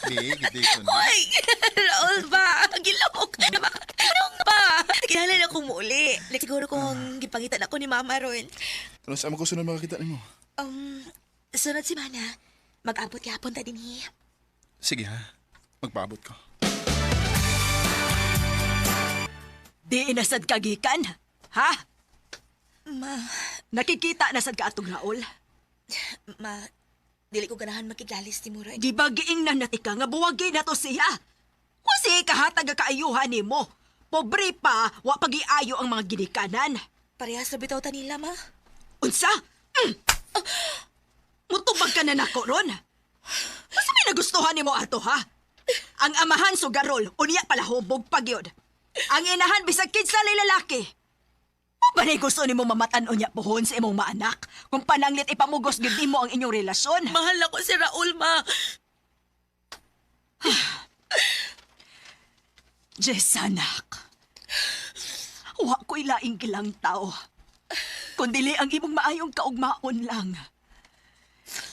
Di, gidi ko na.
Hoy! Raul ba? Gilok! Anong ba? Kinahanglan akong muuli. Like, siguro kung gipangitan ako ni Mama ron.
Ano sa ko sunod makakita nimo?
Sunod si Mana, mag-abot yapon ta dinhi.
Sige ha. Magpaabot ko.
Di inasad kagikan, ha?
Ma,
Nakikita na sad ka atong Raul.
ma, dili ko ganahan makiglalis ni mo ron.
Di ba giingnan na tika nga buwagi na to siya? Kung siya kahatag ang kaayuhan nimo, pobre pa, wa pagiayo ang mga ginikanan.
Parehas na bitaw ta nila, ma.
Unsa? Mutubag ka na nako ron. Unsa may nagustuhan nimo ato ha? Ang amahan sugarol, unya pala hubog pagyod. Ang inahan bisag kinsa lay lalaki. O ba na gusto nimo mamatan unya puhon sa imong maanak? Kung pananglit ipamugos gyud nimo ang inyong relasyon.
Mahal ako si Raul, ma.
Jess, anak. Wa ko'y laing gilang tao. Kundili ang imong maayong kaugmaon lang.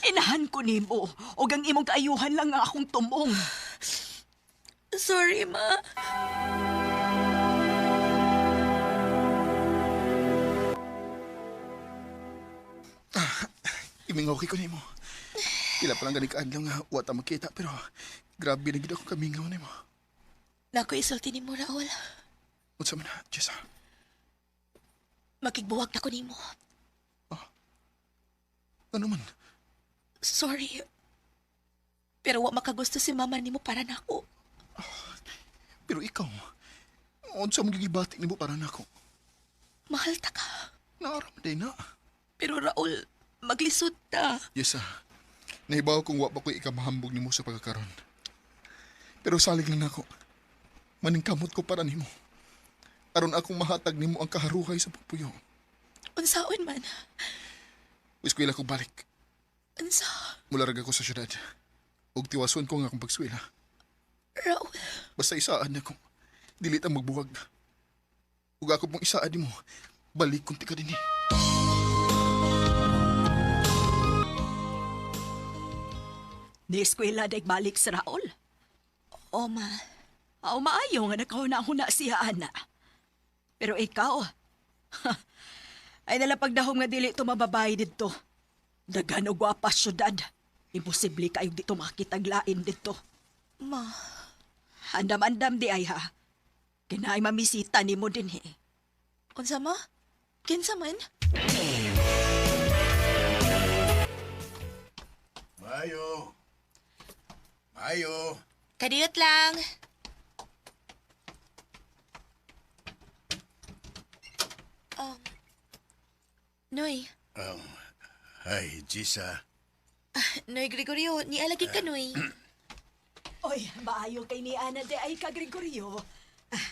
Inahan ko nimo, og ang imong kaayuhan lang ang akong tumong.
Sorry, ma.
Imingaw kay ko nimo. Pila pa lang gani kaadlaw nga wa ta makita pero grabe na gid ako kamingaw nimo.
Nako isulti ni mo, Raul.
Unsa man na, Jessa?
Makigbuwag na ko nimo.
Ano man?
Sorry. Pero wa makagusto si mama nimo para nako.
Pero ikaw, unsa man gibati nimo para nako?
Mahal ta ka.
Naaram day na.
Pero Raul, maglisod ta.
Yes, ah. Nahibaw kung wa pa ko'y ikamahambog nimo sa pagkakaron. Pero salig lang nako. Maningkamot ko para nimo. Aron akong mahatag nimo ang kaharuhay sa pagpuyo.
Unsaon man?
Eskwela ko balik.
Unsa?
Mularag ako sa syudad. Ug tiwason ko nga akong pagswela.
Raul,
Basta isaan nako. Dili ta magbuwag. Ug ako pong isaad nimo. Balik kung tika dinhi.
Ni eskwela dag balik sa Raul.
o ma.
Aw maayo nga nakahuna-huna siya ana. Pero ikaw, ay nalapagdahom nga dili to mababay didto. Daghan og gwapa syudad. Imposible kayo dito makitaglain didto.
Ma,
Andam-andam di ay ha. Kinaay mamisita nimo dinhi.
unsa ma? Kinsa man?
Mayo. Mayo.
Kadiyot lang. Um, Noy,
Ay, Jisa.
Noy Gregorio, nialagi ka, Noy.
Oy, maayo kay ni Ana de ay ka Gregorio. Ah,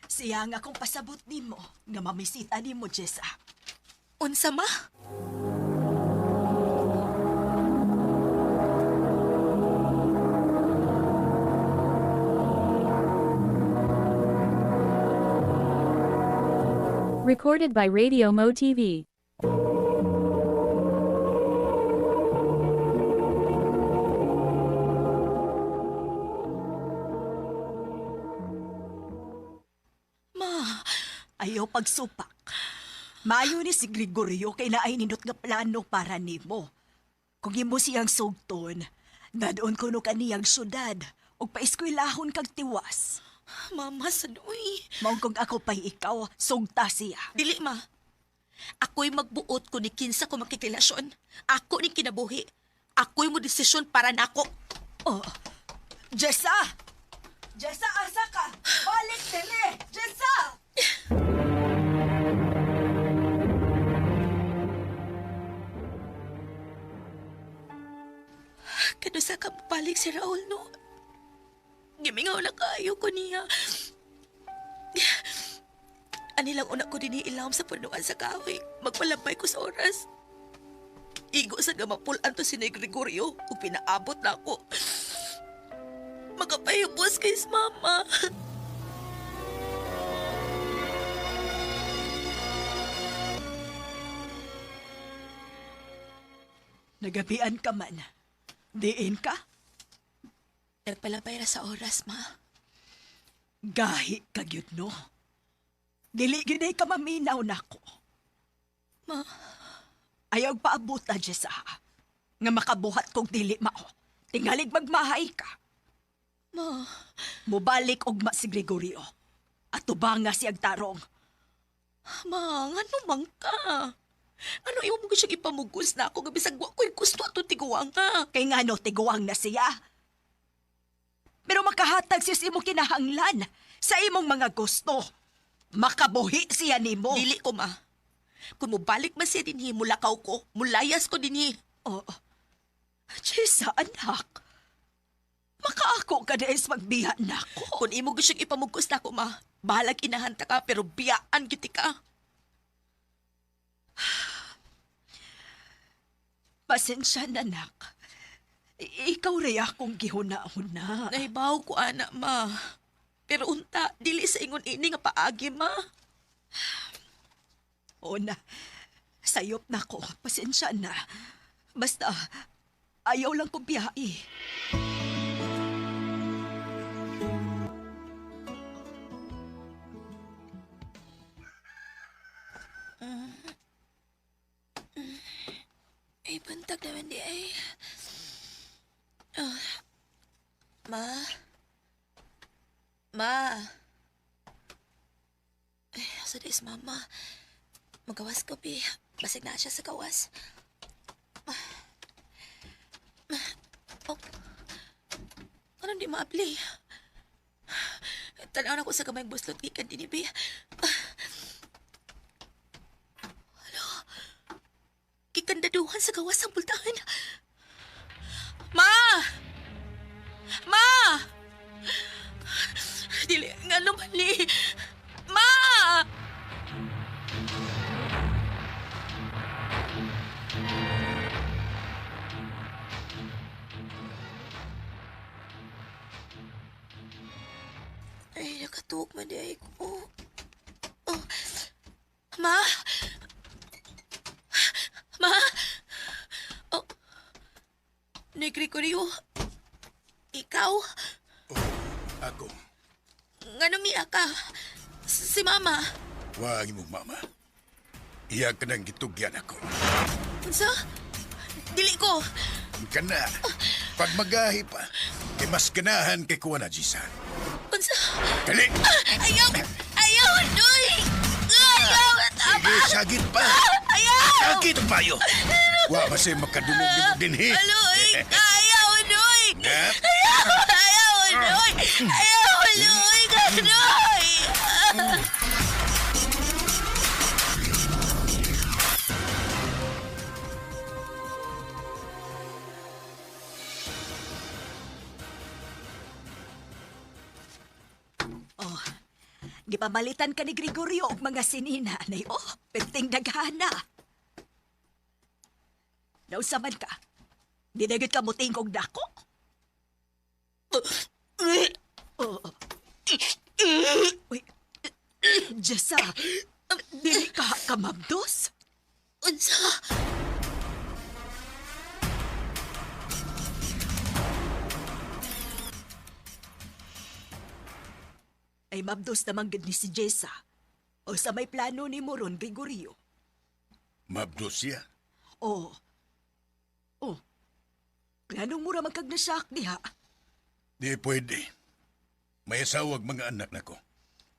siya nga akong pasabot nimo nga mamisita nimo Jessa.
Unsa ma?
Recorded by Radio Mo TV.
Ma,
Ayaw pagsupak. Maayo ni si Gregorio kay naay nindot nga plano para nimo. Kung imo siyang sugton, nadoon kuno kaniyang syudad ug paeskwelahon kag tiwas.
mama sa Noy.
Mao kung ako pa'y ikaw, sugta siya.
Dili ma. Ako'y magbuot ko ni kinsa ko makikrelasyon. Ako ni kinabuhi. Ako'y mo desisyon para nako.
Oh, Jessa! Jessa, asa ka? Balik dire! Jessa!
Kanusa ka mabalik si Raul, no? Gimingaw na kaayo ko niya.
Anilang una ko dinhi ilawom sa punuan sa kahoy. Magpalambay ko sa oras. Igo sa gamapul-an to si Gregorio ug pinaabot na ako. Magapahibos kay mama.
Nagabian ka man. Diin ka?
Nagpalambay ra sa oras, ma.
Gahi ka gyud no. Dili gyud ay ka maminaw nako.
Ma.
Ayaw paabuta, Jessa. Nga makabuhat kong dili mao. Tingalig magmahay ka.
Ma.
Mubalik ugma si Gregorio. At tubanga siyang tarong.
Ma, ngano man ka? Ano imo mo siyang ipamugos na ako nga bisag wa ko'y gusto atong tiguang ha?
Kay ngano tiguang na siya. Pero makahatag siya sa imong kinahanglan, sa imong mga gusto. Makabuhi siya nimo.
Dili ko ma. Kung mobalik man siya dinhi, mulakaw ko, mulayas ko dinhi.
Oh. Jessa, anak. Makaako ka na is magbiya nako.
Kung imo gyud siyang ipamugos na ako ma, bahalag inahanta ka pero biyaan giti ka.
Pasensya na, anak. Ikaw rin akong gihuna-huna.
Nahibaw ko ana ma. Pero unta, dili sa ingon ini nga paagi ma.
Oo na. Sayop na ko. Pasensya na. Basta, ayaw lang kong biyai.
Ay, buntag naman di ay. Oh. Ma? Ma? Ay, asa di is mama? Magawas ko, bi. Basig na siya sa gawas. Ma. Ma. Oh.
Anong di maabli? Tanaw na ko sa kamay buslot gikan dinhi bi. Alo. Gikandaduhan sa gawas ang pultahan. Ma! Ma! Dili, ngano man ni? Ma!
Ay, nakatuog man di ay ko.
Oh. Ma! Ma! Oh. Ni Gregorio, ikaw?
Ako,
Ngano miya ka? Si Mama.
wa ang imong mama. Iya ka nang gitugyan ako.
Unsa? Dili ko.
Kana, pag magahi pa, kay mas ganahan kay kuha na, Jisa.
Unsa?
Dali!
Ayaw! Ayaw, Noy! Ayaw! Tama!
Sige, sagit pa!
Ayaw!
Sakit ang payo! Wa ba siya makadungog nimo dinhi?
Aloy! Ayaw, Noy!
Nga?
Ayaw! Ayaw, Noy! Ayaw, Noy! Noy!
Oh, gipamalitan ka ni Gregorio og mga sinina, nay oh, perting daghana. Nausaman ka. Di na gyud ka mutingkog dako. Oh. Uy, Jessa, dili ka kamabdos?
Unsa?
Ay mabdos naman gid ni si Jessa. O sa may plano ni mo ron, Gregorio.
Mabdo siya.
Oh. Oh. Planong mura man kag nasyak diha.
Di pwede. May asawag mga anak nako.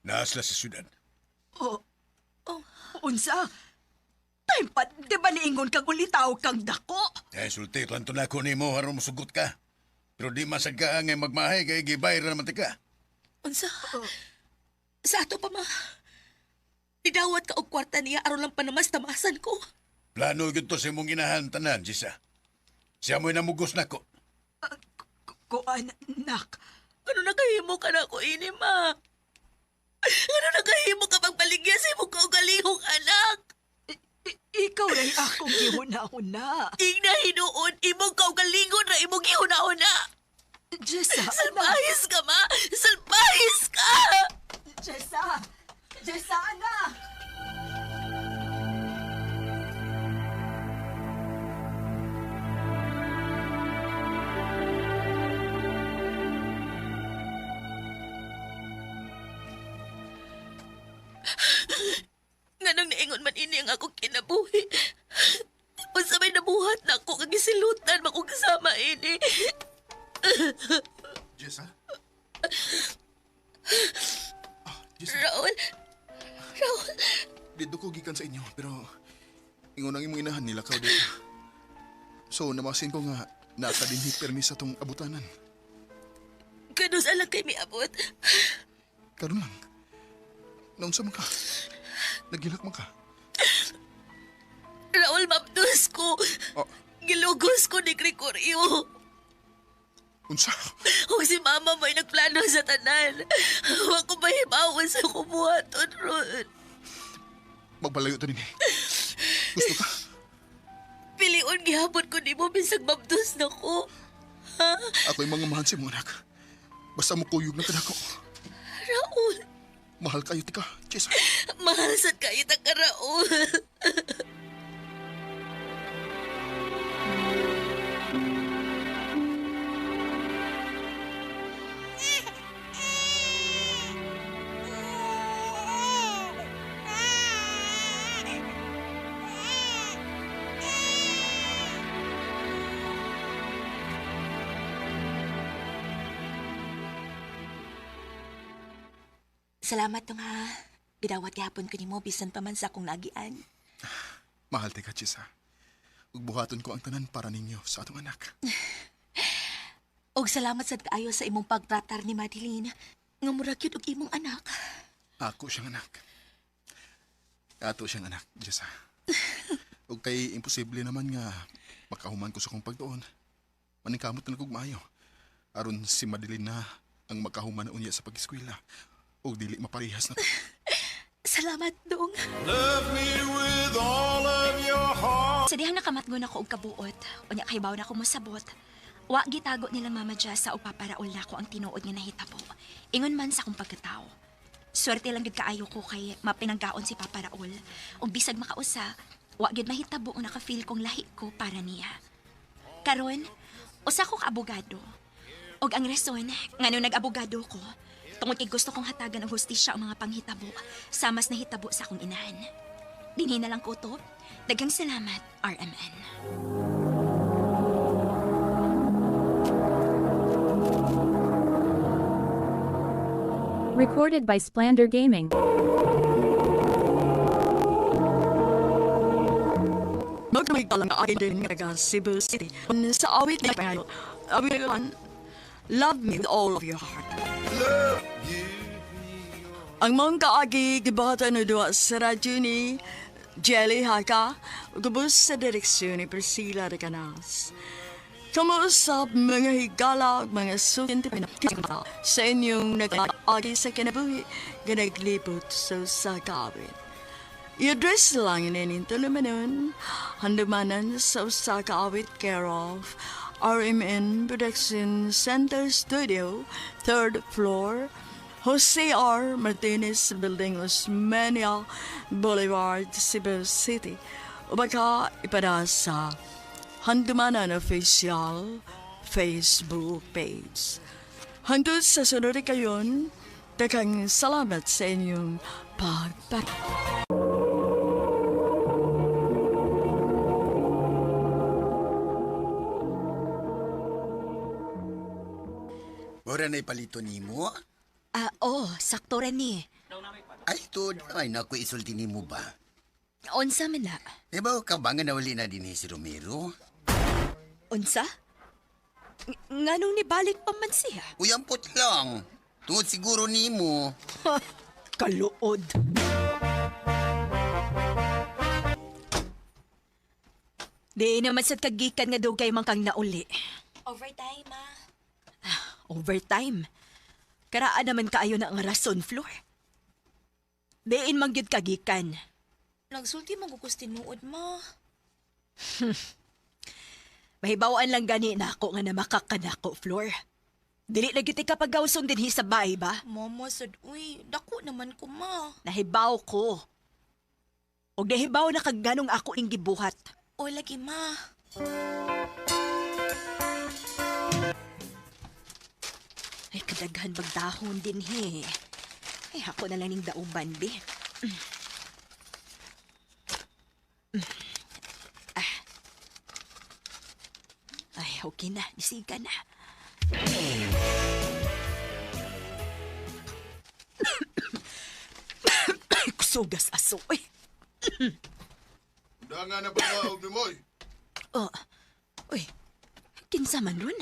Naasla sa syudad.
Oh. Oh. Unsa? Time pa, di ba niingon kang ulitaw kang dako?
Eh, sulti, lanto na ako nimo aron musugot ka. Pero di masagka nga magmahay kay gibay ra naman ti ka.
Unsa? Sa ato pa, ma. Nidawat ka og kwarta niya aron lang panamas tamasan ko.
Plano gyud to sa imong inahan tanan, Jisa. Siya mo'y namugos nako.
Kuan, nak.
Ano nakahimo ka na ako ini, ma? Ano nakahimo ka pagbaligya sa imong kaugalingong anak?
Ikaw ray akong gihuna-huna.
Ing na hinuon, imong kaugalingon ra imong gihuna-huna.
Jessa, anak.
Salbahis ka, ma! Salbahis ka!
Jessa! Jessa, anak!
Nganong naingon man ini ang akong kinabuhi. Unsa may nabuhat na ako kag gisilutan man kong kasama ini.
Jessa? Ah, Jessa,
Raul, Raul,
dito ko gikan sa inyo, pero ingon ang imong inahan nila ka dito. So, namasin ko nga nakadinhi permis sa tong abutanan.
kanus alang kay miabot.
Karon lang. Naunsa man ka? Nagilak man ka?
Raul, mabdus ko.
Oh.
Gilugos ko ni Gregorio.
Unsa?
Kung si mama may nagplano sa tanan, wa ko mahimawan sa kumuhaton ron.
Magbalayo ta dinhi. Gusto ka?
Pilion gihapon ko nimo bisag mabdus na ko.
Ako'y mga mahal si mong anak. Basta mo kuyog na kanako.
Raul,
Mahal kayo tika, Jessa.
mahal sad kayo ta ka, Raul. Salamat tong ha. Gidawat gihapon ko nimo bisan pa man sa akong nagian.
Mahal tika, Jessa. Ug buhaton ko ang tanan para ninyo sa atong anak.
Og salamat sad kaayo sa imong pagtratar ni Madeline. Nga mura gyud og imong anak.
Ako siyang anak. Ato siyang anak, Jessa. Ug kay imposible naman nga makahuman ko sa kong pagtuon. Maningkamot na kog maayo. Aron si Madeline na ang makahuman na unya sa pag-eskwela. Ug dili maparehas na to.
Salamat dong.
Sa dihang nakamatngon ako og kabuot, unya kay baw na ko mosabot. Wa gitago nila Mama Jessa o Papa Raul na ako ang tinuod nga nahitabo. Ingon man sa akong pagkatao. Swerte lang gid kaayo ko kay mapinanggaon si Papa Raul. Ug bisag makausa, wa gid mahitabo ang naka-feel kong lahi ko para niya. Karon, usa ko ka abogado. Og ang rason ngano nag-abogado ko, tungod kay gusto kong hatagan og hustisya ang mga panghitabo sa mas nahitabo sa akong inahan. Dinhi na lang ko to. Daghang salamat, RMN.
Recorded by Splander Gaming.
Magdamig lang akin din nga taga Cebu City. Sa awit na pangayo, awit love me with all of your heart. Ang mong kaagi gibahatan na duwa sa radyo ni Jelly Haka, gubos sa direksyon ni Priscilla de Canas. Kamuusap mga higala ug mga sukin sa inyong nag-agi sa kinabuhi nga naglibot sa usa ka awit. I-address lang ini tulumanon, handumanan sa usa ka awit care of RMN Production Center Studio, third floor, Jose R. Martinez Building, Osmeña Boulevard, Cebu City. O baka ipada sa Handumanan Official Facebook page. Hangtod sa sunod kayon, daghang salamat sa inyong pagpa.
Ora na ipalito nimo?
Ah, oh, sakto ra ni.
Ay, tuod, ay naku isulti nimo ba?
Unsa man na?
E ba ka ba nga nawali na din si Romero?
Unsa? Nganong nibalik pa man siya?
Uyampot lang. Tungod siguro nimo.
Kaluod. Di naman sad kagikan nga dugay man kang nauli.
Overtime, ma.
Overtime. Karaan naman kaayo na ang rason, Flor. Diin man gyud kagikan.
Nagsulti man ko tinuod, ma.
Mahibawan lang gani na ako nga namakakanako, Flor. Dili na gyud ka pagawson dinhi sa bahay ba?
Mama sad, uy, dako naman ko, ma.
Nahibaw ko. Og nahibaw na kag ganong ako ing gibuhat.
O lagi, ma.
Ay, kadaghan bagdahon din he. Ay, ako na lang ning dauban, be. Ah. Ay, okay na. Nisiga na. Ay, kusugas aso. Ay.
Danga na pagkaob ni Moy.
Oh. Uy, kinsa man ron?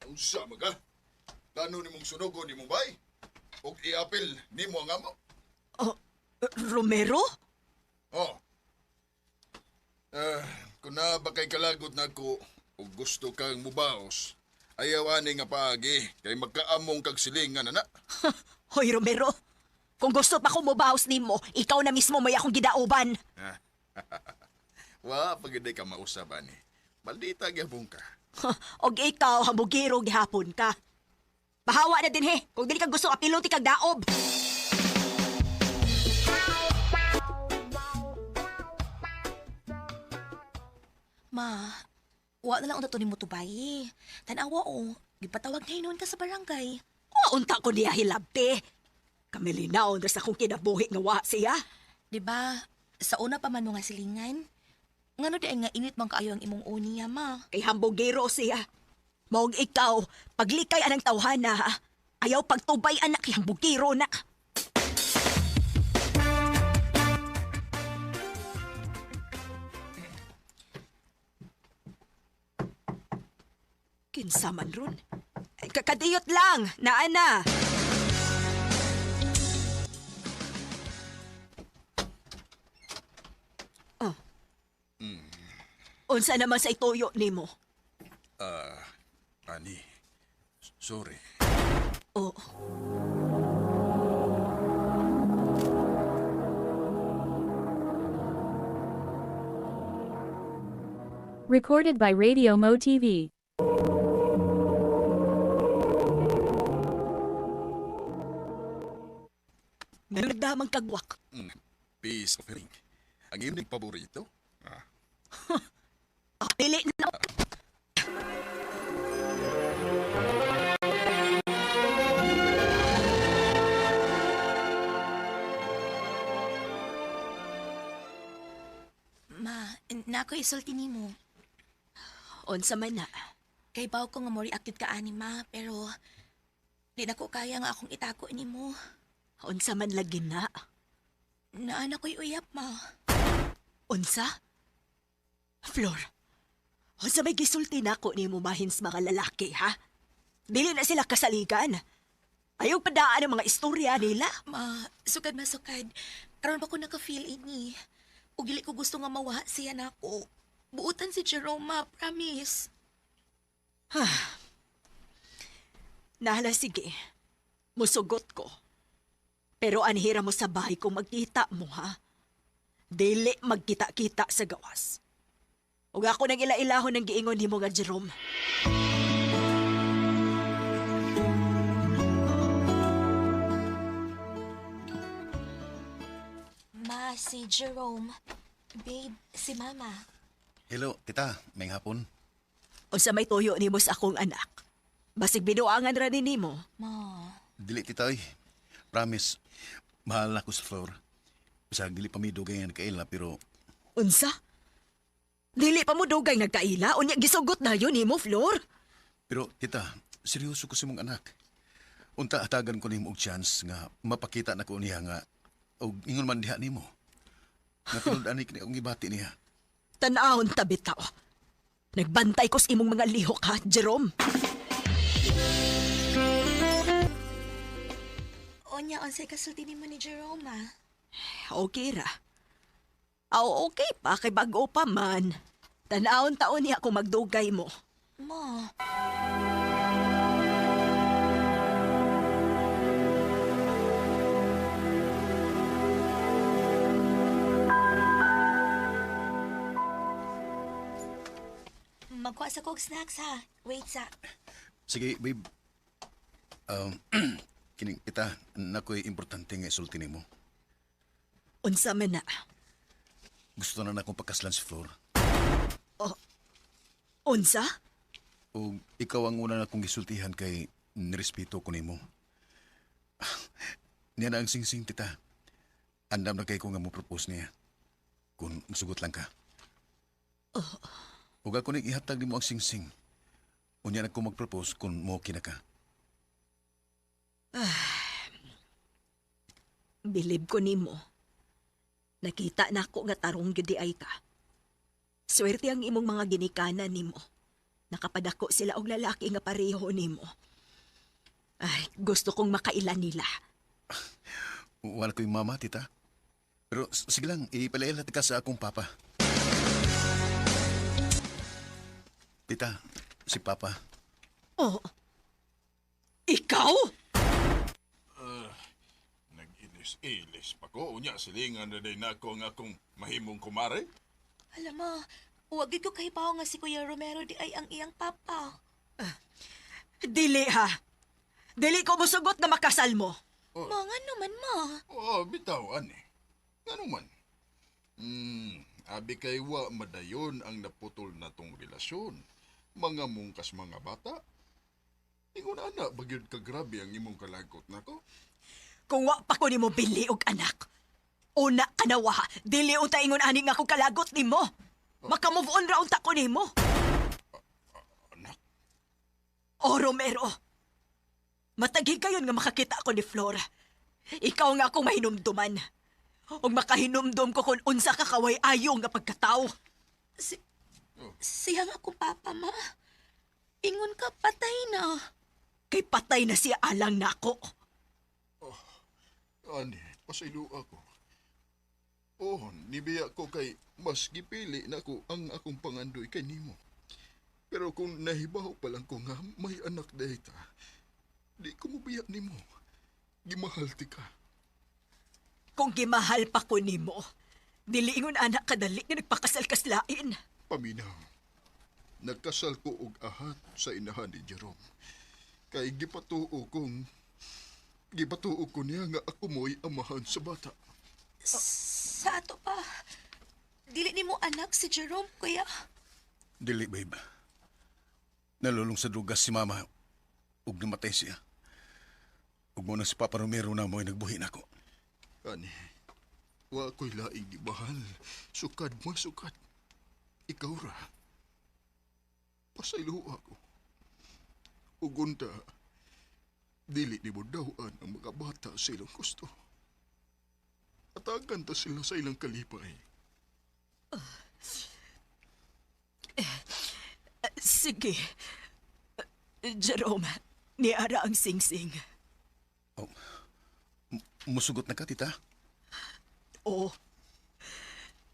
Unsa maga? Tano ni mong sunogo ni mong bay? Og iapil ni mo ang amo?
Oh, Romero?
Oh. Kung na ba kay kalagot na ko og gusto kang mubaos, ayaw ani nga paagi kay magkaamong kag silingan ana.
Hoy, Romero. Kung gusto pa ko mobaos nimo, ikaw na mismo may akong gidauban.
Wa pag hindi ka mausab ani. Maldita gyapon ka.
Og ikaw, hambugiro gihapon ka. Bahawa na din he, kung dili ka gusto apiloti kag daob.
Ma, wa na lang unta to nimo tubayi. Tan-awa o, gipatawag na hinuon ka sa barangay.
Wa unta ko niya hilabte. Kamilinaon ra sa akong kinabuhi nga wa siya.
'Di ba? Sa una pa man mo nga silingan. Ngano di ay nga init man kaayo ang imong uni niya, ma.
Kay hambugiro siya. Maog ikaw, paglikay anang tawhana ha. Ayaw pagtubay anak, kay hambugiro na. Kinsa man ron? Ay, kakadiyot lang, naa na. Oh. Unsa naman sa ituyo nimo?
Ani, sorry.
Oh.
Recorded by Radio Mo TV.
Nagdamang kagwak.
Peace offering. Ang iyong paborito? Ah.
Dili na.
Ma, na ako isulti nimo.
Unsa man na.
Kay baw ko nga mo react ka ani ma, pero di na ko kaya nga akong itago nimo.
Unsa man lagi na.
Naa na ko'y uyap, ma.
Unsa? Flor, unsa may gisulti nako nimo mahin sa mga lalaki, ha? Dili na sila kasaligan. Ayaw padaan ang mga istorya nila.
Ma, sukad ma sukad. Karon pa ko naka-feel ini. Ug dili ko gusto nga mawa siya nako. Buutan si Jerome, ma, promise.
Nahala, sige. Musugot ko. Pero anhira mo sa bahay kung magkita mo, ha? Dili magkita-kita sa gawas. Ug ako nang ila-ilahon ng giingon nimo nga Jerome.
Ma, si Jerome. Babe, si Mama.
Hello, tita. May hapon.
Unsa may tuyo nimo sa akong anak. Basig binuangan ra ni nimo.
Ma,
Dili, tita, oy. Promise, mahal na ko sa Flor. Bisag dili pa mi dugay nga nagkaila, pero
Unsa? Dili pa mo dugay nagkaila, unya gisugot na yun nimo, Flor.
Pero tita, seryoso ko sa mong anak. Unta hatagan ko nimo og chance nga mapakita na ko niya nga og ingon man diha nimo. Nga tinud ani kini akong gibati niya.
Tanahon ta bitaw. Nagbantay ko sa imong mga lihok ha, Jerome.
Onya, unsay kasulti nimo ni Jerome, ma?
Okay ra. Aw, okay pa, kay bago pa man. Tanahon taon niya kung magdugay mo.
Ma, Magkuha sa kog snacks ha. Wait sa.
Sige, babe. Um, kining kita, nako'y importante nga isulti nimo.
Unsa man na?
Gusto na akong pagkaslan si Flor.
Unsa?
O ikaw ang una na akong gisultihan kay nirespeto ko nimo. Niya na ang singsing, tita. Andam na kay ko nga mo propose niya. Kung musugot lang ka. Ug ako ning ihatag nimo ang singsing. Unya na ko mag-propose kung mo kina ka.
Bilib ko nimo. Nakita na ako nga tarong gyud di ay ka. Swerte ang imong mga ginikanan nimo. Nakapadako sila og lalaki nga pareho nimo. Ay, gusto kong makaila nila.
Wala ko'y mama, tita. Pero sige lang, ipalailat ka sa akong papa. Tita, si papa.
Oh. Ikaw?
Nag-ilis-ilis pa ko. Unya, silingan na din ako ang akong mahimong kumare.
Alam mo, wag gyud ko kahibaw nga si Kuya Romero di ay ang iyang papa.
Dili ha. Dili ko musugot na makasal mo.
Ma, nga naman ma.
Oo, bitaw, ani. Nga naman. Abi kay wa madayon ang naputol na tong relasyon. Mga mungkas mga bata. Ingon ana, bagyod ka grabe ang imong kalagot nako.
Kung wa pa ko nimo bili og anak. Una ka na wa, dili unta ingon ani nga akong kalagot nimo. Maka-move on ra unta ko nimo.
Anak?
O Romero, matagi kayon nga makakita ako ni Flora. Ikaw nga akong mahinumduman. Ug makahinumdum ko kung unsa ka kaway ayo nga pagkatao.
Si, siya nga akong papa, ma. Ingon ka, patay na.
Kay patay na siya alang nako.
Ani, pasaylo ako. Oh, nibiya ko kay mas gipili na ko ang akong pangandoy kay nimo. Pero kung nahibaw pa lang ko nga may anak dahita, di ko mobiya nimo. Gimahal ti ka.
Kung gimahal pa ko nimo, dili ingon anak kadali nga nagpakasal kaslain.
Paminaw. Nagkasal ko og ahat sa inahan ni Jerome. Kay gipatuo kong gipatuo ko niya nga ako mo'y amahan sa bata.
Sa ato pa. Dili nimo anak si Jerome, kuya.
Dili, babe. Nalulong sa drugas si mama. Ug namatay siya. Ug mo na si Papa Romero na mo'y nagbuhi nako.
Ani, wa ko'y laing gibahal. Sukad mo, sukad. Ikaw ra. Pasaylo ako. Ug unta, dili ni mo dawan ang mga bata sa ilang gusto. Atagan ta sila sa ilang kalipay.
Sige. Jerome, niara ang singsing.
Oh, musugot na ka, tita?
Oo.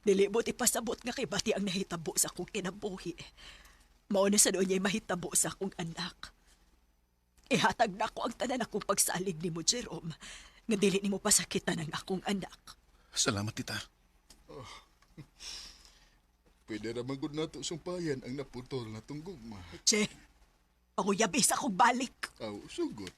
Dili mo't ipasabot nga kay bati ang nahitabo sa akong kinabuhi. Mao na sa doon niya'y mahitabo sa akong anak. Ihatag na ko ang tanan akong pagsalig nimo, Jerome, nga dili nimo pasakitan ang akong anak.
Salamat, tita.
Pwede ra man gud nato sumpayan ang naputol na tong gugma.
Che, panguyabi sa akong balik.
Aw, sugot.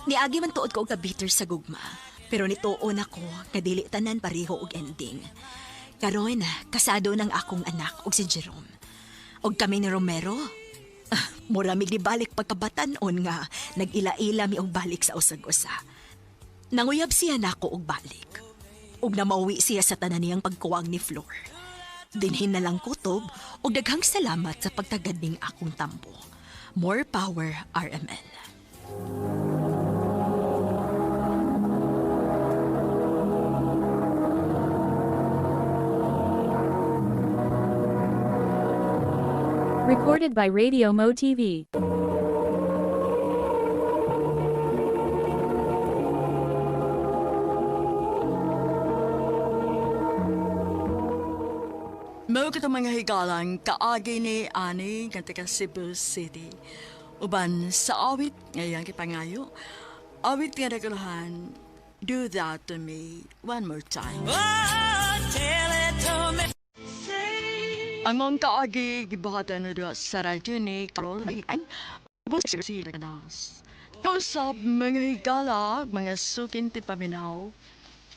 Niagi man tuod ko og ka-bitter sa gugma. Pero nituon ako nga dili tanan pareho og ending. Karon, kasado ng akong anak og si Jerome. Og kami ni Romero, mura mig nibalik pagkabatan-on nga nag-ila-ila mi og balik sa usag-usa. Nanguyab siya nako og balik. Ug namauwi siya sa tanan niyang pagkuwang ni Flor. Dinhin na lang kutob og daghang salamat sa pagtagad ning akong tambo. More power, RMN.
Recorded by Radio Mo TV.
Mao katong mga higalang kaagi ni ani nga taga Cebu City. Uban sa awit nga iyang gipangayo, awit nga naguluhan, Do That to Me One More Time. Ang mong kaagi gibuhatan na doon sa radyo ni Carol ay Businas. Kausap mga higala, mga sukin ti paminaw,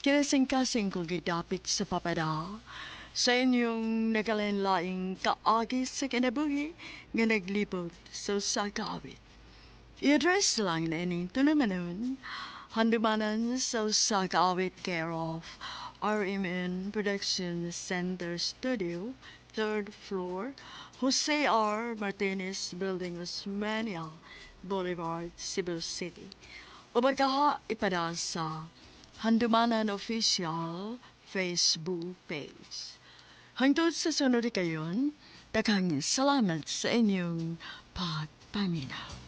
kinasing-kasing ko gidapit sa papada, sa inyong nakalinlaing kaagi sa kinabuhi nga naglibot sa usa ka awit. I-address lang na ining tulumanon, handumanan sa usa ka awit care of RMN Production Center Studio, third floor, Jose R. Martinez Building, Osmeña Boulevard, Cebu City. O bagaha ipada sa Handumanan Official Facebook page. Hangtod sa sunod kayon, daghang salamat sa inyong pagpaminaw.